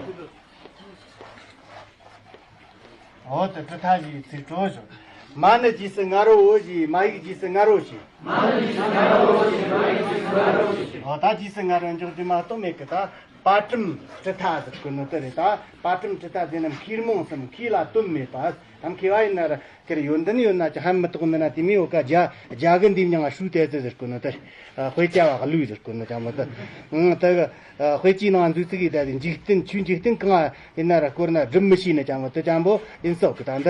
འོ། དེ་ཊི་ཊ་ཞེས་པའི་ཚིག་གྲོགས་བཞག་མ་ནི་རྗེས་སུ་ངར་བའོ་ཞེས། མ་ཡིག་རྗེས་སུ་ངར་བའོ་ཞེས། མ་ནི་རྗེས་སུ་ངར་བའོ་ཞེས། མ་ཡིག་རྗེས་སུ་ངར་བའོ་ཞེས། འོ། ད་རྗེས་སུ་ངར་བ་འཇོག་རྒྱུ་མ་གཏོགས་མེད་གི། ད་པ་ཊམ་ཊི་ཊ་ཟེར་གོ་ནོ་དེ་རེད། ད་པ་ཊམ་ཊི་ཊ་ཟེར་ན་མཁས་རྨོངས་སམ་མཁས་ལ་དོན་མེད་པ། ད་མཁས་པ་ཡིན་ན་ར་ཁེར་ཡོན་ཏན་ཡོད་ན་ཅི་ཧ་མི་གཏོགས་མེད་ན། དེ་མི་འོ་ཀ་རྒྱ་རྒྱ་གི་འདི་མྱང་ང་ཧྲུའུ་ཏེ་ཙི་ཟེར་གོ་ནོ་དེ་རེད། ཨ། དཔེ་ཆ་བ་ལུས་ཟེར་གོ་ནོ་ཅང་མོ་དེ། ཨང་། དེ་གི་ཨ། དཔེ་ཆའི་ནང་འཛུལ་ཚིག་ཡིན་ད། དེ་འཇིག་རྟེན་ཆོས་འཇིག་རྟེན་གང་ཡིན་ན་ར་བསྐོར་ན་སྒྲུབ་མི་ཤེས་ནི་ཅང་མོ་དེ་ཅང་པོ་ཡིན་སོགས་གི། ད་འདི།